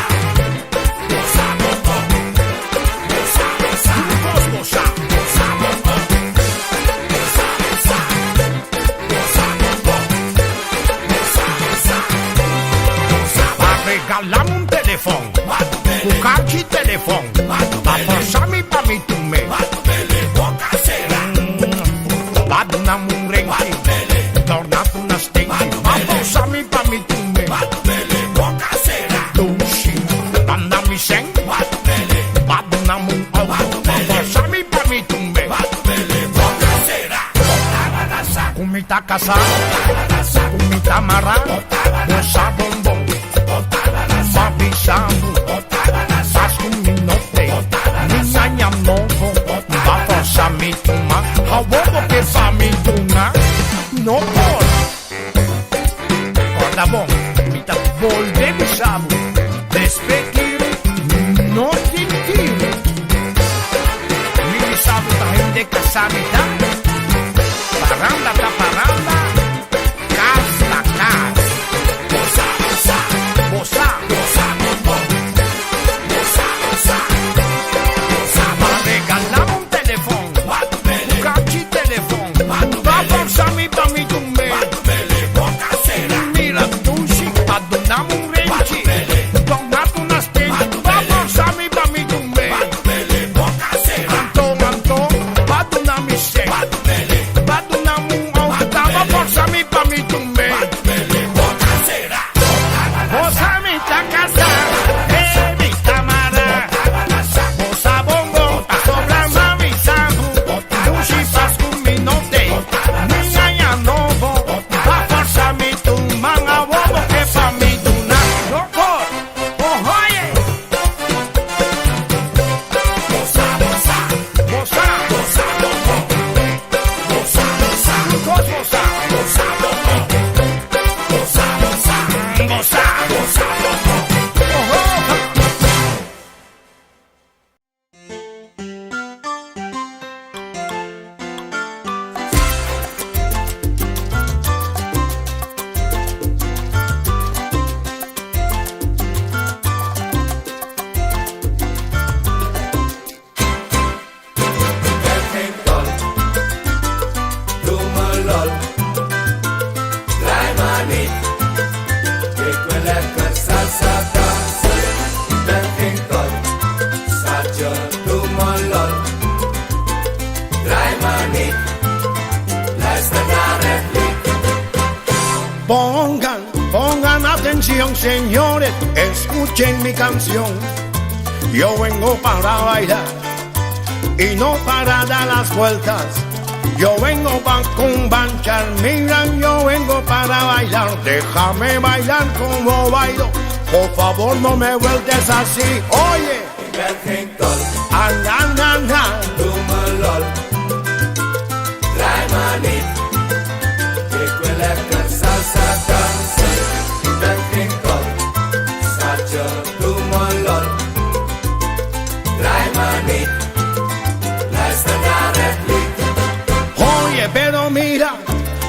regalami un telefòn Ku karchi telefòn Ba forsa mi pa mi tum'é Ba dunami un renchi Torna tuna stenchi Ba forsa mi pa mi tum'é Dushi Manda mi sèn Ba dunami un outo Ba forsa mi pa mi tum'é Ku mi ta kasá Ku mi ta mará Bo sa bon bon M'a bisa bo Pas ku mi no te Ni aña nobo Ba forsa mi tuma Awor bo ke pa mi duna No por Corda bon Mi ta bolbe bisa bo Despe kiri No tin tiri Mi bisa bo ta hende kasá mi ta Paranda ta paranda Kas ta kas Bo sa bo sa Bo sa bo sa bon bon Bo sa bo sa Bo sa Ba regalá un telefòn Un kachi telefòn Ba forsa mi pa mi tum'é Mira dushi Pa duna mi un renchi Torna tuna stenchi Ba forsa mi pa mi tum'é Anto anto Ba duna mi sèn Ba duna mi un outo Ba forsa mi pa mi tum'é Bo sa mi ta kasá Eh mi ta mará Bo sa bon bon Pasobra m'a bisa bo Dushi Pasku mi no t'ei Ni aña nobo Ba forsa mi tuma Awor bo ke pa mi duna No por Ohoye Bo sa bo sa Bo sa bo sa bon bon Bo sa bo sa Kos bo sa Bo sa bon bon Bo sa bo sa Bo sa bo sa bon bon Oho. Pongan, pongan atención, señores, escuchen mi canción. Yo vengo para bailar y no para dar las vueltas. Yo vengo pa' cumbanchar, mira, yo vengo para bailar. Déjame bailar como bailo. Por favor, no me vueltes así. Oye, ah, na, na, na. Oye, pero mira,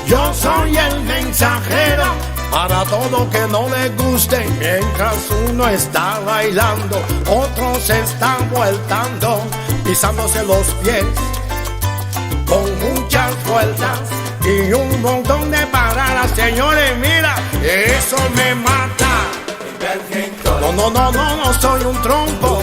yo soy el mensajero para todo que no le guste. Mientras uno está bailando, otros se están vueltando, pisándose los pies con muchas vueltas y un montón de paradas. Señores, mira, eso me mata. No, no, no, no, no soy un trompo.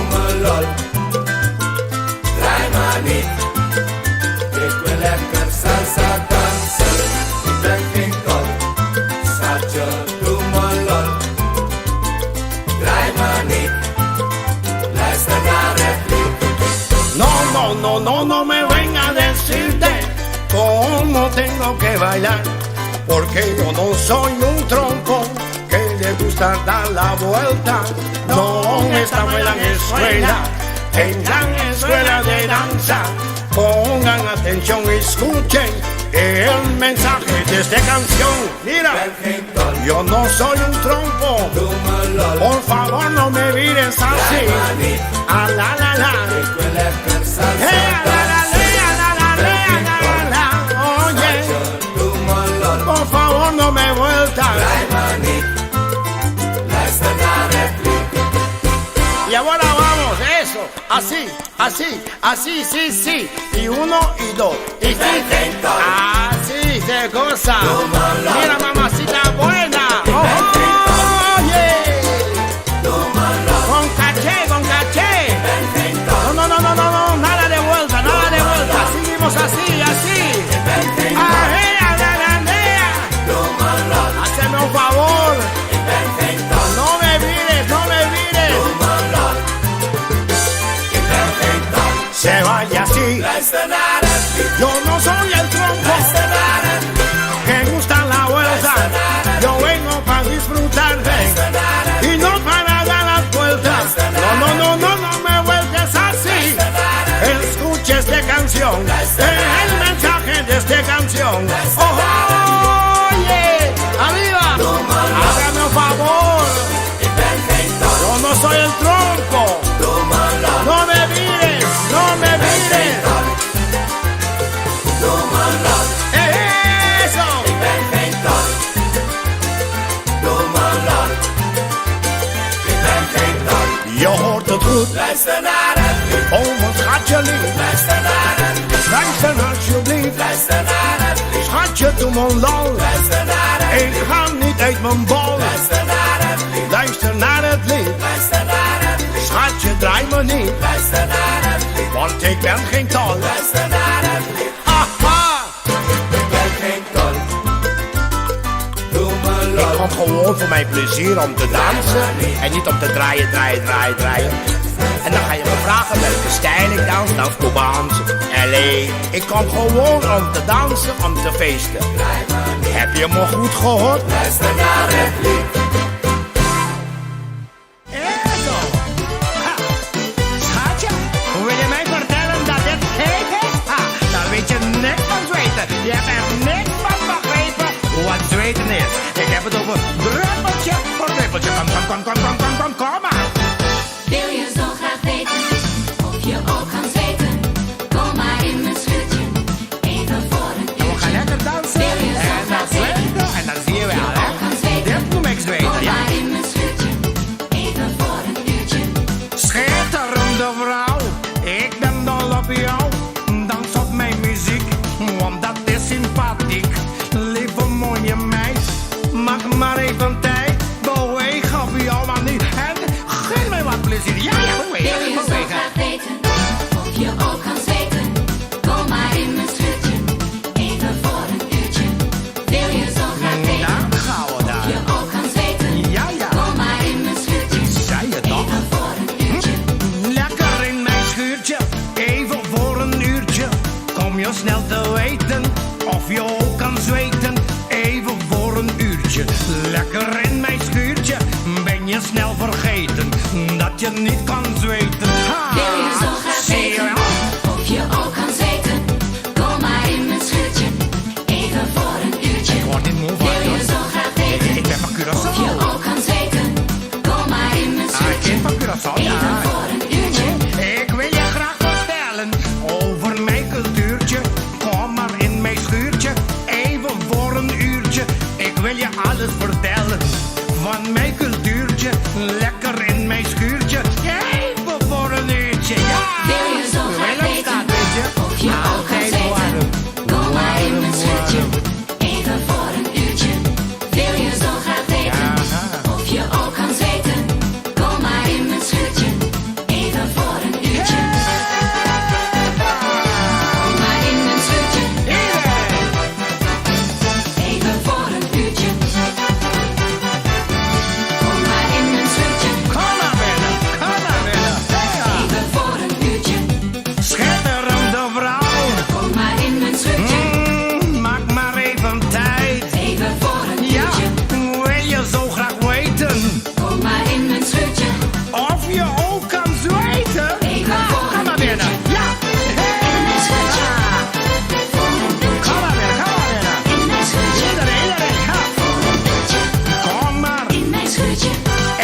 No, no, no, no, no me venga a decirte cómo tengo que bailar, porque yo no soy un trompo que le gusta dar la vuelta. No, estamos en la escuela, en la escuela de danza. Pongan atención y escuchen el mensaje de esta canción. Mira, yo no soy un trompo. Por favor, no me mires así. A la la la. Eh, a la la le, a la la le, a la la la. Oye, por favor, no me vueltas. Y ahora vamos, eso, así, así, así, sí, sí. Y uno y dos. Y sí, así se goza. Mira, mamacita buena. Oye. Luister naar het lied. Yo no soy el tronco. Luister naar het lied. Que gusta la vuelta. Luister naar het Yo vengo para disfrutar Luister naar het y no para dar las vueltas. Luister No, naar no, het no, no, no me vuelques así. Luister naar het Escucha esta canción. Luister naar El het mensaje de esta canción. Luister Oh, naar het oye, arriba. Doe maar los. Hágame un favor. Ik ben geen tol. Yo no soy el tronco. Doe maar los. No me mires, no me Ik ben geen mires. tol. Doe maar los. Eso. Ik ben geen tol. Doe maar los. Ik ben geen tol. Je hoort het goed. Luister naar het lied. Oh, mijn schatje lief. Luister naar het lied. Luister alsjeblieft. Luister naar het lied. Schatje, doe me lol. Luister naar het Ik ga niet uit mijn bol. Luister naar het lied. Luister naar het lied. Luister naar het lied. Schatje, draai me niet. Luister naar het lied. Want ik ben geen tol. Luister naar het lied. Aha! Ik ben geen tol. Doe me Ik lol. kom gewoon voor mijn plezier om te dansen. En niet om te draaien, draaien, draaien, draaien. En dan ga je me vragen welke stijl ik dans. Dans Cubaans, LA. Ik kom gewoon om te dansen, om te feesten. Heb je me goed gehoord? Luister naar het lied. Eso! Ha! Schatje, wil je mij vertellen dat dit heet is? Ha, daar weet je niks van zweten. Je hebt er niks van begrepen wat zweten is. Ik heb het over druppeltje voor druppeltje. Kom, kom, kom, kom, kom, kom, kom, kom maar. Wil je zo graag weten of je ook kan zweten? Kom maar in mijn schuurtje, even voor een En we gaan uurtje. lekker dansen Wil je zo en dan graag weten zweten en dan zie je wel, hè. ook kan zweten? Dit noem ik zweten, Kom ja. maar in mijn schuurtje, even voor een uurtje. Schitterende vrouw, ik ben dol op jou. Dans op mijn muziek, want dat is sympathiek. Lieve mooie meid, maak maar even tijd. Beweeg op jouw manier en geef mij wat plezier. Ja, ja, Wil bewegen, je zo bewegen. graag weten of je ook kan zweten? Kom maar in mijn schuurtje, even voor een uurtje. Wil je zo graag weten Daar gaan we of daar. je ook kan zweten? Ja, ja. Kom maar in mijn schuurtje, Zei je toch? even voor een uurtje. Lekker in mijn schuurtje, even voor een uurtje. Kom je snel te weten of je ook kan zweten. Even voor een uurtje, lekker in mijn schuurtje. Ben je snel vergeten dat je niet kan zweten. Ha, Wil je zo graag zie je weten wel? of je ook kan zweten? Kom maar in mijn schuurtje, even voor een uurtje. Ik word niet moe van Wil je hoor. zo graag weten Ik ben van of je Curaçao. ook kan zweten? Kom maar in mijn Ah, ik schuurtje, ben van Curaçao, ja. even voor een uurtje. Ik wil je graag vertellen over mijn cultuurtje. Kom maar in mijn schuurtje, even voor een uurtje. Ik wil je alles vertellen van mijn cultuurtje. Lekker in mijn schuurtje, even voor een uurtje. Ja! Wil je zo graag Willemstad, weten weet je? of je ook kan Altijd zweten? warm. Kom maar in mijn Warm, schuurtje, warm. even voor een uurtje. Wil je zo graag weten of je ook kan zweten? Kom maar in mijn schuurtje, even voor een uurtje. Kom maar in mijn schuurtje, Iedereen! even voor een uurtje. Kom maar in mijn schuurtje, Kom maar binnen, kom maar binnen. Ja. even voor een uurtje. Schitterende vrouw. Kom maar in mijn schuurtje, maak maar even tijd. even voor een Ja, uurtje. wil je zo graag weten Kom maar in mijn schuurtje, of je ook kan zweten? Even Ha, voor kom een maar binnen. uurtje. Ja. in mijn schuurtje. Voor een uurtje, Kom maar binnen, kom maar binnen. in mijn schuurtje. Iedereen, iedereen. Ha. Voor een uurtje, Kom maar in mijn schuurtje.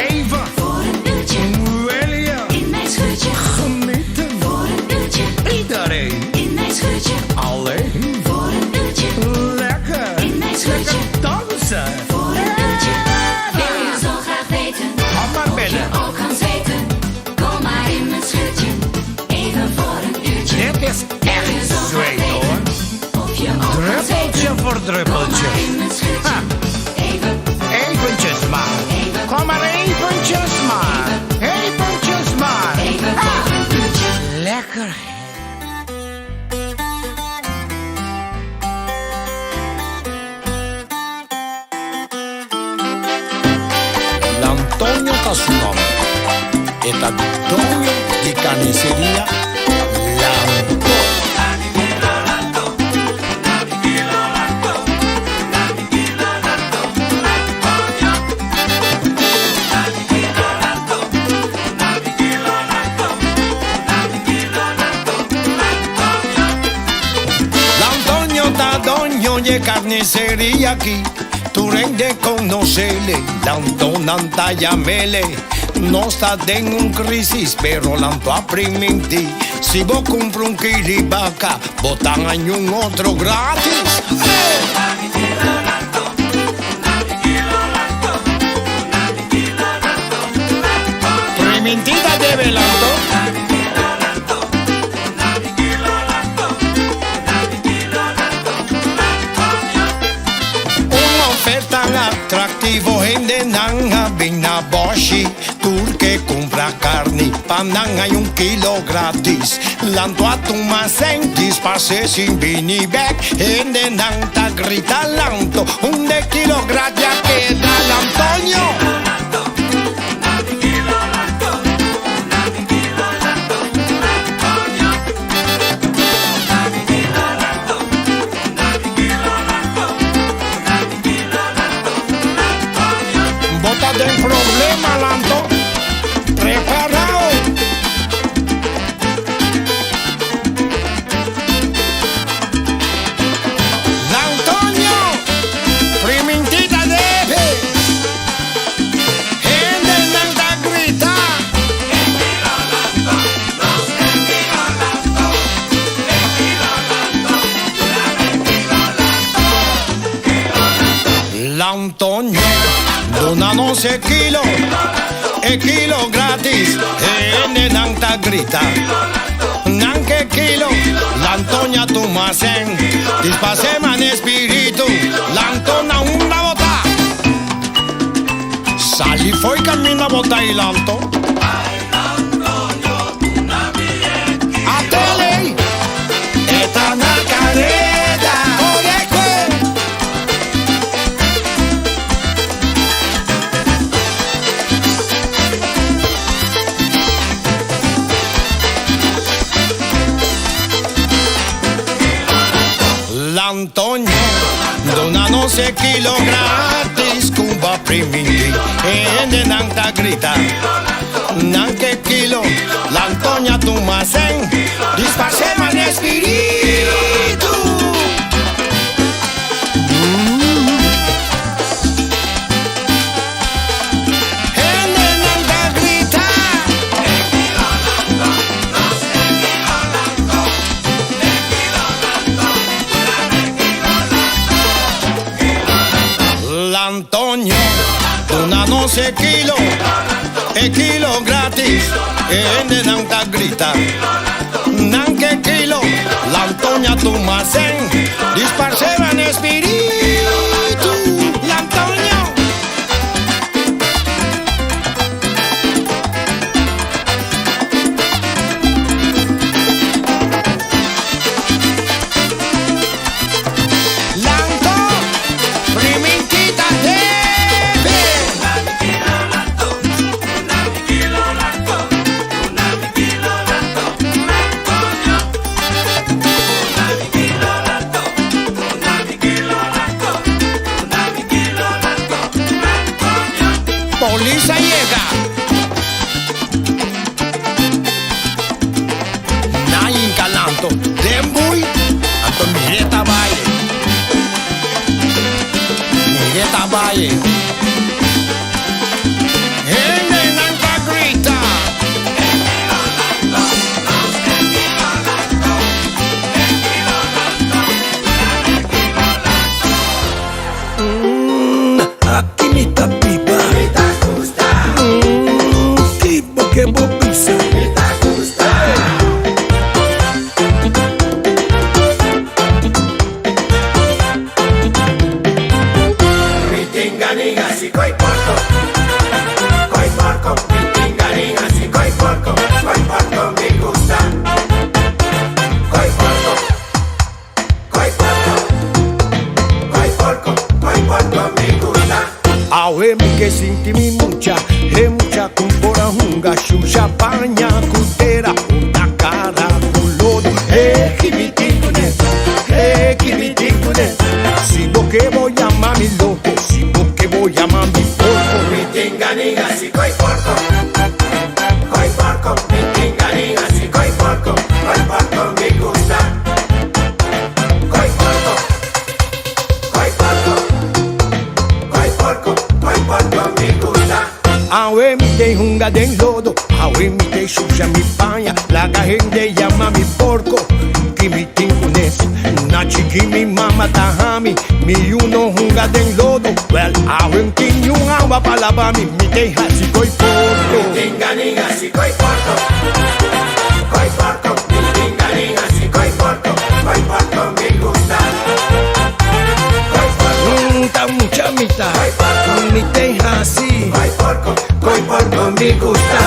even. Voor een uurtje, Wil je in mijn schuurtje. genieten? Voor een uurtje, Iedereen. in mijn schuurtje. Alleen. Voor een uurtje, Lekker. in mijn schuurtje. Lekker dansen. Voor een uurtje. Wil je zo graag weten Kom maar of je binnen. ook kan zweten? Kom maar in mijn schuurtje, even voor een uurtje. Dit is Wil echt je zo graag zweet hoor. weten of je ook kan Druppeltje zweten? voor Kom druppeltje. maar in mijn schuurtje, Ha. even, Eventjes maar. Even. Kom maar eventjes maar. Eventjes maar. even voor een uurtje. Lekker. Antonio ta su nomber. E ta doño di carniceria Lanto. di carniceria aki, tur hende conocele, lanto nan ta yamele. Nos ta den un crisis, pero lanto a priminti, si bo cumpra un kili baca, bo ta haña un otro gratis. Hey! Primintita debe lanto. Un oferta atractivo hendenan a bin na Boshi tur ke cumpra carni pa nan hay un kilo gratis. Lanto a tuma cen disparce sin bini bek hendenan ta grita lanto un de kilo gratis a keda Lantonio. Bo ta den problema lanto, preparao. Lantonio, primintita debe. Hendenan ta grita. Lantonio, duna nos e kilo, e kilo gratis. Hendenan ta grita. Nan ke kilo, Lantoña tuma cen. Dispase man espiritu, Lantona unda bo ta. Sali fo'i camina bo ta y lanto. Atele, e ta na careda. Oreco. Lantonio, duna nos e kilo gratis cu bo a priminti. Hendenan ta grita, nan ke kilo. Lantoña tuma cen, disparce man espiritu. Hendenan ta grita. Lantonio, duna nos e kilo, e kilo gratis. Hendenan ta grita, nan ke kilo. Lantoña tuma cen, disparce man espiritu. Lantonio. Lanto, primintita debe. Polis a yega. Nan hinka Lanto den bui, anto mir'é ta bai. Mir'é ta bai. Hendenan ta grita. Aki mi ta biba. Mi ta gusta. Ki bo ke bo bisa. Mi ta gusta. Mi tin gana hasi koi porko. Koi porko. Mi tin gana hasi koi porko. Koi porko mi gusta. Koi porko. Koi porko. Koi porko. Koi porko mi gusta. Awe mi ke sinti mi mucha, e mucha ku por a hunga, shusha paña ku tera, hunta kara ku lodo. E ki mi tin kuné, e ki mi tin kuné. Si bo ke bo yama mi loko, si bo ke bo yama mi porko. Mi tin gana hasi koi porko. Koi porko. Mi tin gana hasi koi porko. Koi porko mi gusta. Koi porko. hunga den lodo. Awe mi te shusha mi paña, laga hende yama mi porco. Ki mi tin kunes, na chiki mi mama ta hami, mi yu no hunga den lodo. Well, awe un tin un awa pa laba mi, mi te hasi koi porco. Mi tin gana hasi koi porco, koi porco. Mi tin gana hasi koi porco, koi porco mi gusta. Koi porco. Ta mucha mi ta, Koi porco. mi te hasi Koi porco, koi porco mi gusta.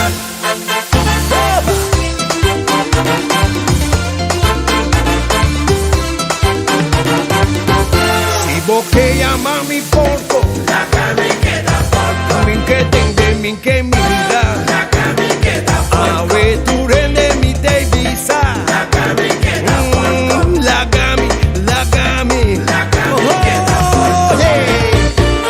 Si bo ke yama mi porco, Laga mi keda porco. Mi ke tende, mi ke mira. Laga mi keda porco. Awe tur hende mi te bisa. Laga mi keda porco. Laga mi, laga mi. Laga mi keda porco.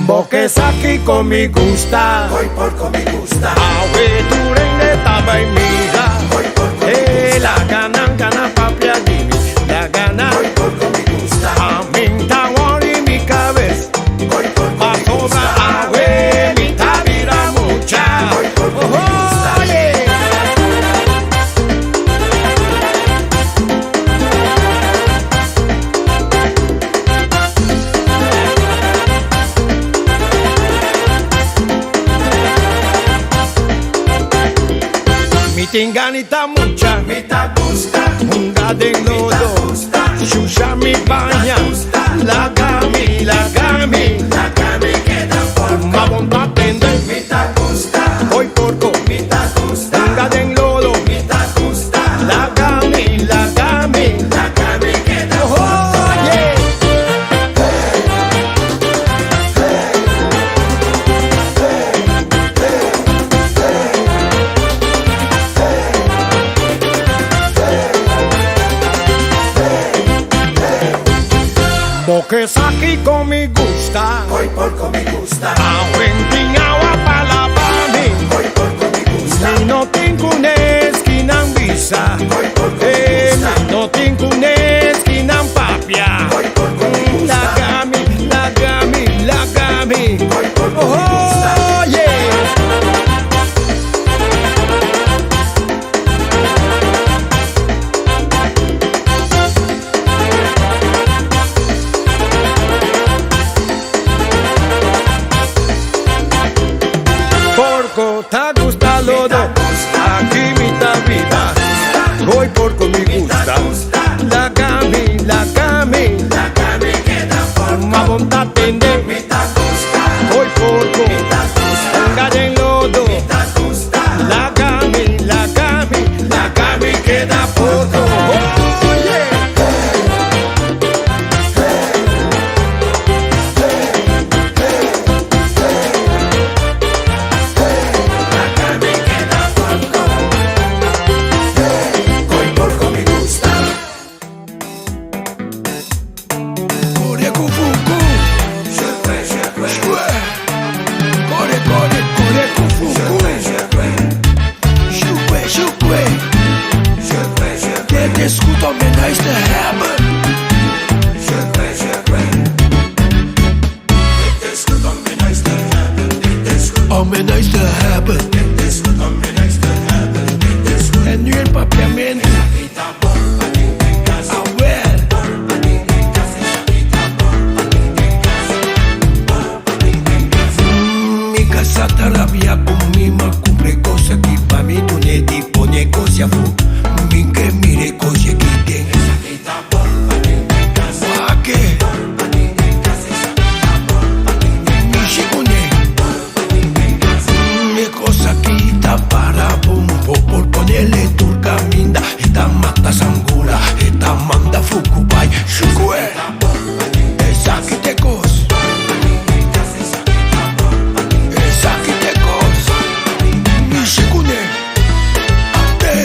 Bo ke sa kiko mi gusta. Koi porco mi gusta. Awe tur hende ta bai mira. Koi porco mi Eh, gusta. laga nan kana papia di mi. Laga nan. Koi porco mi gusta. Ami n'ta worry mi kabes. Koi porco mi Pasobra gusta. awe mi ta bira mucha. Koi porco mi gusta. Oh, yeah. Mi tin gan'i ta mucha. Mi ta gusta. Hunga den Mi ta lodo. gusta. Shusha mi paña. Gusta. Laga mi, laga mi. Laga mi keda porco. Ma bon ta tende. Mi ta gusta. Koi porco. Mi ta gusta. Hunga den lodo. Mi ta gusta. Laga mi, laga mi. Laga mi keda Oh, porco. yeah. Bo ke sa kiko mi gusta. Koi porco mi gusta. Awe n'tin awa pa laba mi. Koi porco mi gusta. Mi no tin kunes ki nan bisa. Koi porco mi Eh, gusta. mi no tin kunes ki nan papia. Koi porco mi gusta. Laga mi, laga mi, laga mi. Koi porco mi gusta. Oh, yeah. Porco ta gusta lodo. Aki mi ta biba. Koi porco mi gusta. Laga mi, laga mi. Laga mi keda porco. Ma bon ta tende. Mi ta gusta. Koi porco. Mi ta gusta. Hunga den lodo. Mi ta gusta. Laga mi, laga mi, laga mi keda porco. Oh, yeah. Laga mi keda porco. Koi porco mi gusta. Kore ku fuku. Shukwe, shukwe. Shkwe. Kore, kore, kore ku fuku. Shukwe, shukwe. Shukwe, shukwe. Shukwe, shukwe. Dit is goed om in huis te hebben. Shukwe, shukwe. Dit is goed om in huis te hebben. Dit is goed. Om in huis te hebben. Dit is goed om in huis te hebben. Dit is goed. En nu een papiamento. Awel. Mi kasá ta rabia ku mi m'a kumpra kos aki pa mi dun'é di pone kos afó. Mi ke mira e kos aki den. Wak e. Mishi kuné. E kos aki ta para bon bo por ponele tur kaminda. E ta mata sangura, e ta manda fuku bai. Shukue. Esaki t'e kos. Esaki t'e kos. Mishi kuné. Ate.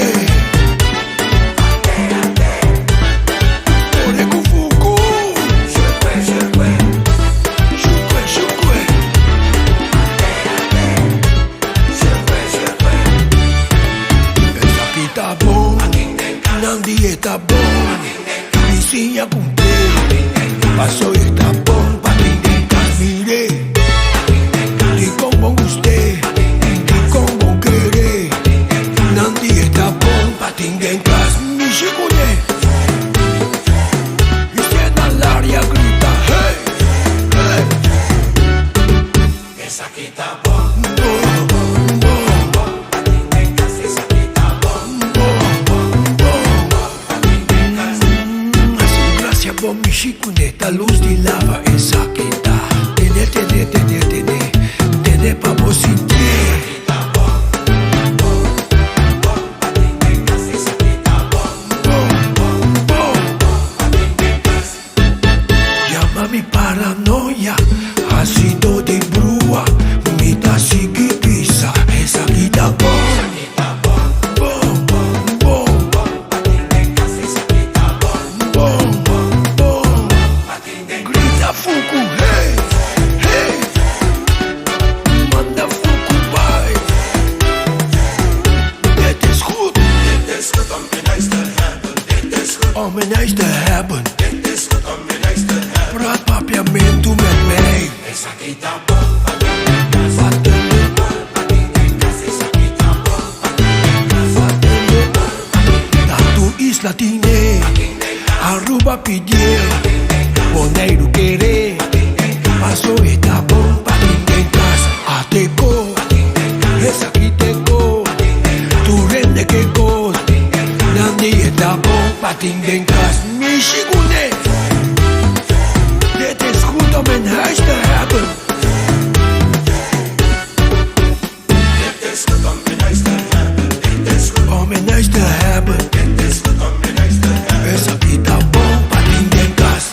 e ta bon, bisiña kumpr'é. Paso e ta bon pa tin den kas. Mir'é, dikon bon gust'é, dikon bon ker'é. Nan di e ta bon pa tin den kas. Mishi kuné, i se na laria grita, Hey, hey. Esaki ta bon, bon, bon, bon pa tin den kas. Esaki ta bon, bon, bon, bon pa tin den kas. Hasi gracia bo mishi kuné ta lus di lava esaki ta. Tene, tene, tene, tene, tene pa bo sintié. Esaki ta bon, bon, bon pa tin den kas. Esaki ta bon, bon, bon, bon pa tin den kas. Yama mi paranoia, hasido di brua, mi ta sigui bisa, esaki ta bon, bon, bon, bon, bon, grita fuku, hey, hey, manda fuku bai, dit is goed, dit is goed om in huis te hebben, dit is goed om in huis te hebben. Praat papiamento met mij. Ta tur isla tine, Aruba pidié, Boneiru keré, paso e ta bon pa tin den kas. Ateko, esaki teko, tur hende ke kos, nan di e ta bon pa tin den kas. Mishi kuné, dit is goed om in huis te hebben. Dit is goed om in huis te hebben. Dit is goed om in huis te hebben. Dit is goed om in huis te hebben. Esaki ta bon pa tin den kas.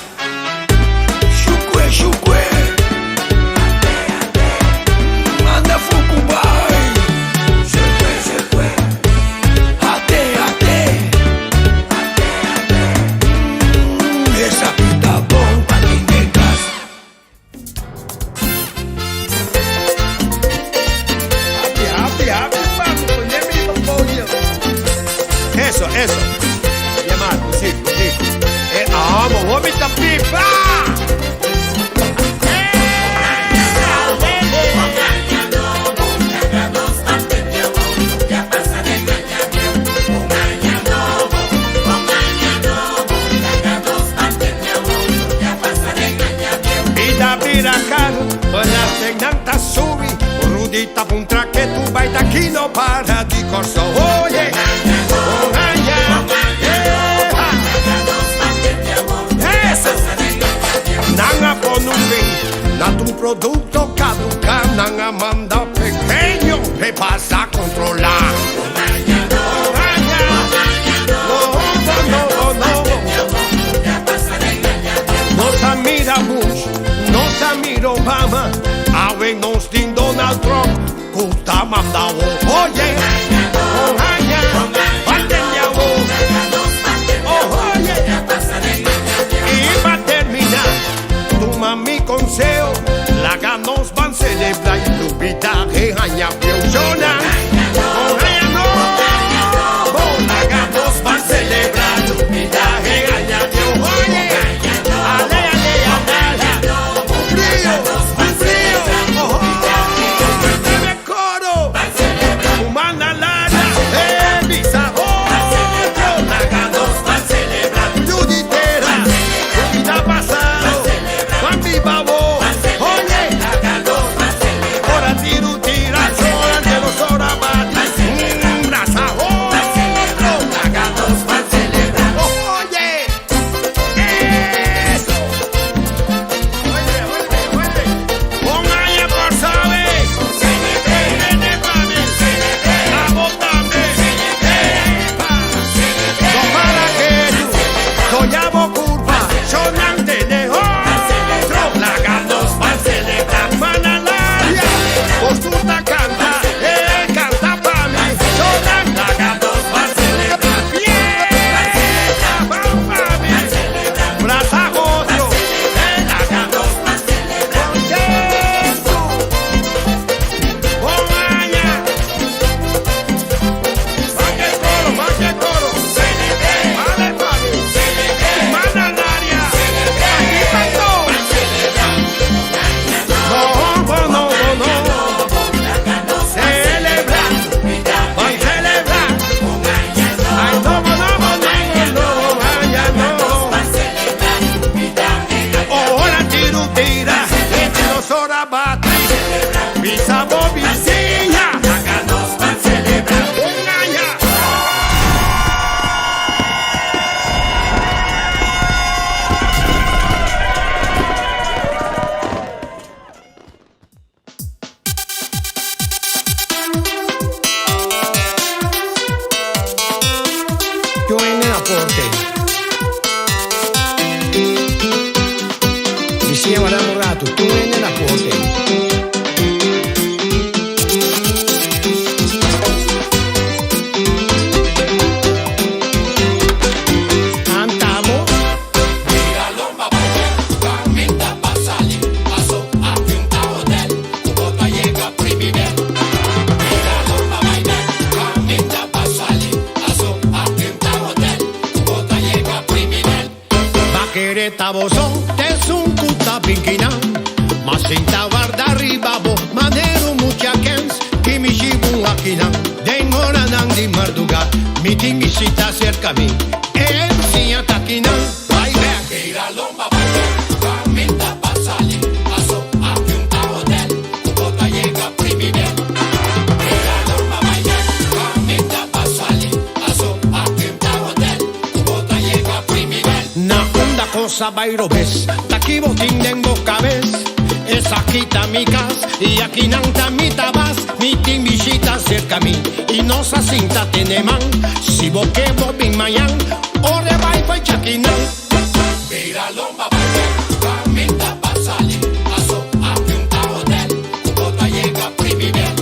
Shukwe, shukwe. Manda fuku bai. Shukwe, shukwe. Ate, ate. Esaki ta bon pa tin den kas. Happy, happy, papi, poneme pa podium. Eso, eso. Yamar, sí, sí. Amo, homie ta pipa. Bida bira karu, belastingnan ta subi. Rudy ta puntra ketu bai ta kilo para di Kòrsou. Oye, un aña, eh, Eso. Nan a pone un fin na tur produkto kaduká. Nan a manda pekeño pe pasa kontrolá. Un aña, no, no, no, no. Nos a mira Bush, nos a mira Obama, awe nos tin Donald Trump, ku ta manda oye, un aña, batende oh, oye. I pa terminá, tuma mi konseho, laga nos ban selebrá i lubidá e aña bieu. Shona, un aña nobo, laga nos ban selebrá, lubidá e aña bieu. Oye, ale, ale, ale, frio, frio, oh, oh, koro, humana lana, bisa otro, laga nos ban selebrá, Juditera, vida pasado, Juan Bibabo, oye, ora tiru tira, sora de los ora. Mi tin bishita serka mi, e bisiña ta kinan, bai bèk. Bira lomba bai bèk, kaminda pa sali, paso aki un ta hotel, ku bo ta yega primibel. Bira lomba bai bèk, kaminda pa sali, paso aki un ta hotel, ku bo ta yega primibel. Na unda cosa bai robes, ta ki bo tin den bo kabes? Esaki ta mi kas i akinan ta mi tabas. Mi tin bishita serka mi i nos a sinta tene man. Si bo ke bo bin mañan, ora e bai pa djakinan. Bira lomba bai bek, kaminda pa sali, paso aki un ta hotel, ku bo ta yega primibel.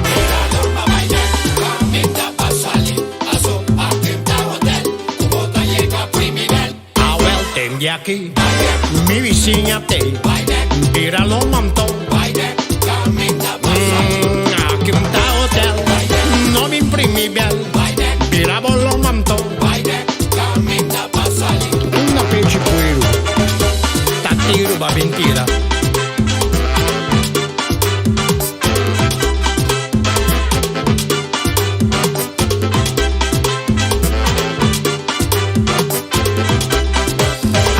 Bira lomba bai bek, kaminda pa sali, paso aki un ta hotel, ku bo ta yega primibel. Awel ten di aki, mi bisiña te bira lo manto. Aki un ta hotel, no bin primi bel, bira bo lo manto. Una pechi cueru, ta tiru ba bin tira.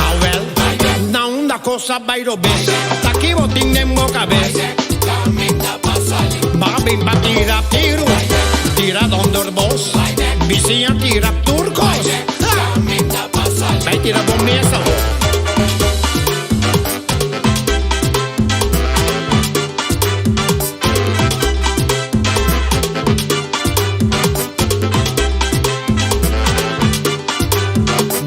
Awel, na unda kos a bai robes, ta ki bo tin den bo kabes? Ba bin pa tira tiru, tira donder bos, bisiña tira tur kos. Bai tira bo mes awor.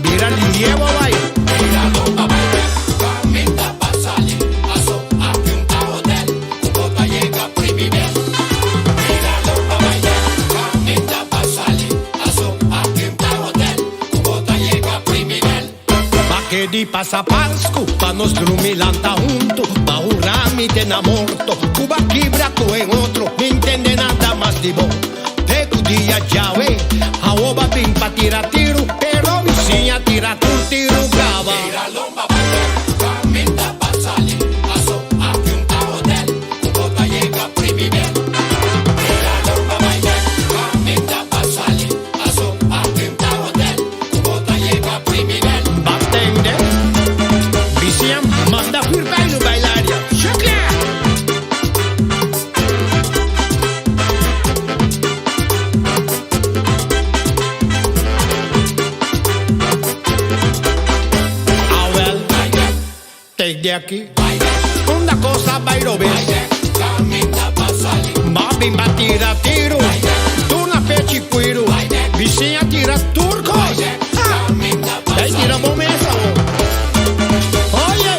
Bira liewa bai. Bira lomba bai bek. Kaminda pa sali. Paso aki un ta hotel. Ku bo ta yega primibel. Bira lomba bai bek. Kaminda pa sali. Paso aki un ta hotel. Ku bo ta yega primibel. Pa ke di pasa Pasku pa nos drumi lanta huntu Pa hura mi te na morto Ku ba kibra ku e otro Mi ntende nada mas di bo Te ku dia djawe Awo ba bin pa tira tiru Pero mi siña tira tur tiru kaba. Tira lomba bai bek Kaminda pa sali Paso aki un ta hotel Ku bo ta yega primibel Tira lomba bai bek Kaminda pa sali Paso aki un ta hotel Ku bo ta yega primibel. Batende, bisiña manda huirbailu bailaria. Shukla! Awel, take di aki. Unda kos a bai robes. Ba bin ba tira tiru. Tur na pechi kuiru. Bisiña tira tur kos. Ha! Bai tira bo mes awor. Oye!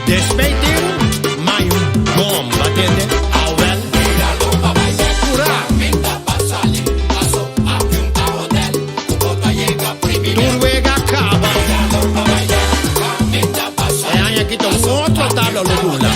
Despey tiru, mai un bomba, tende? Awel. Pura. Tur wega caba. E aña aki ta un otro tabla lo bula.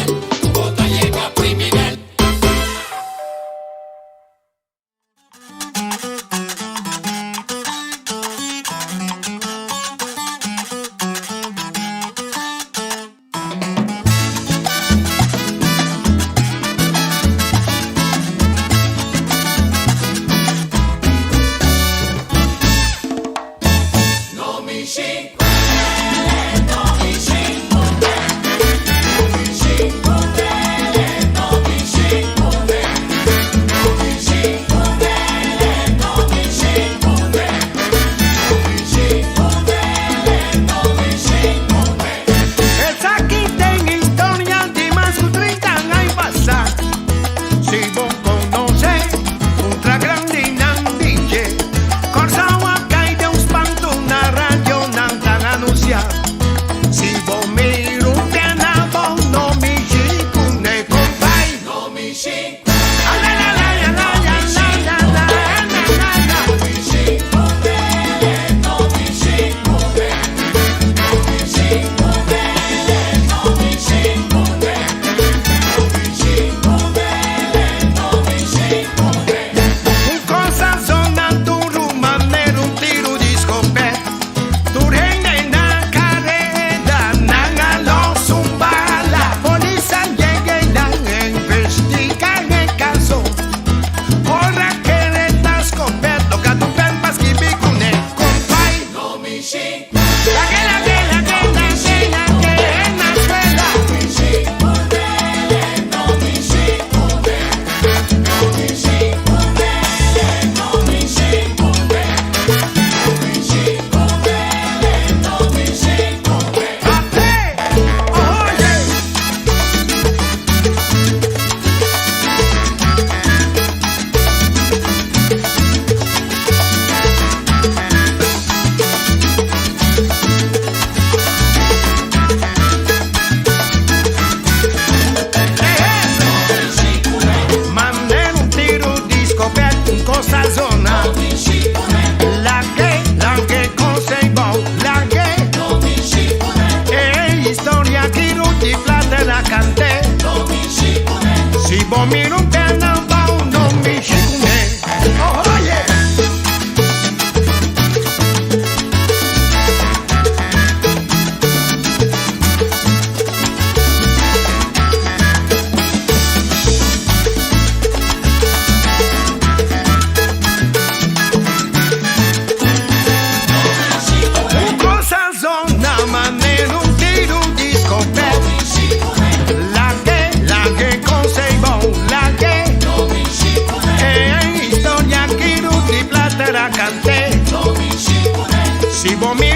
Si bo mira.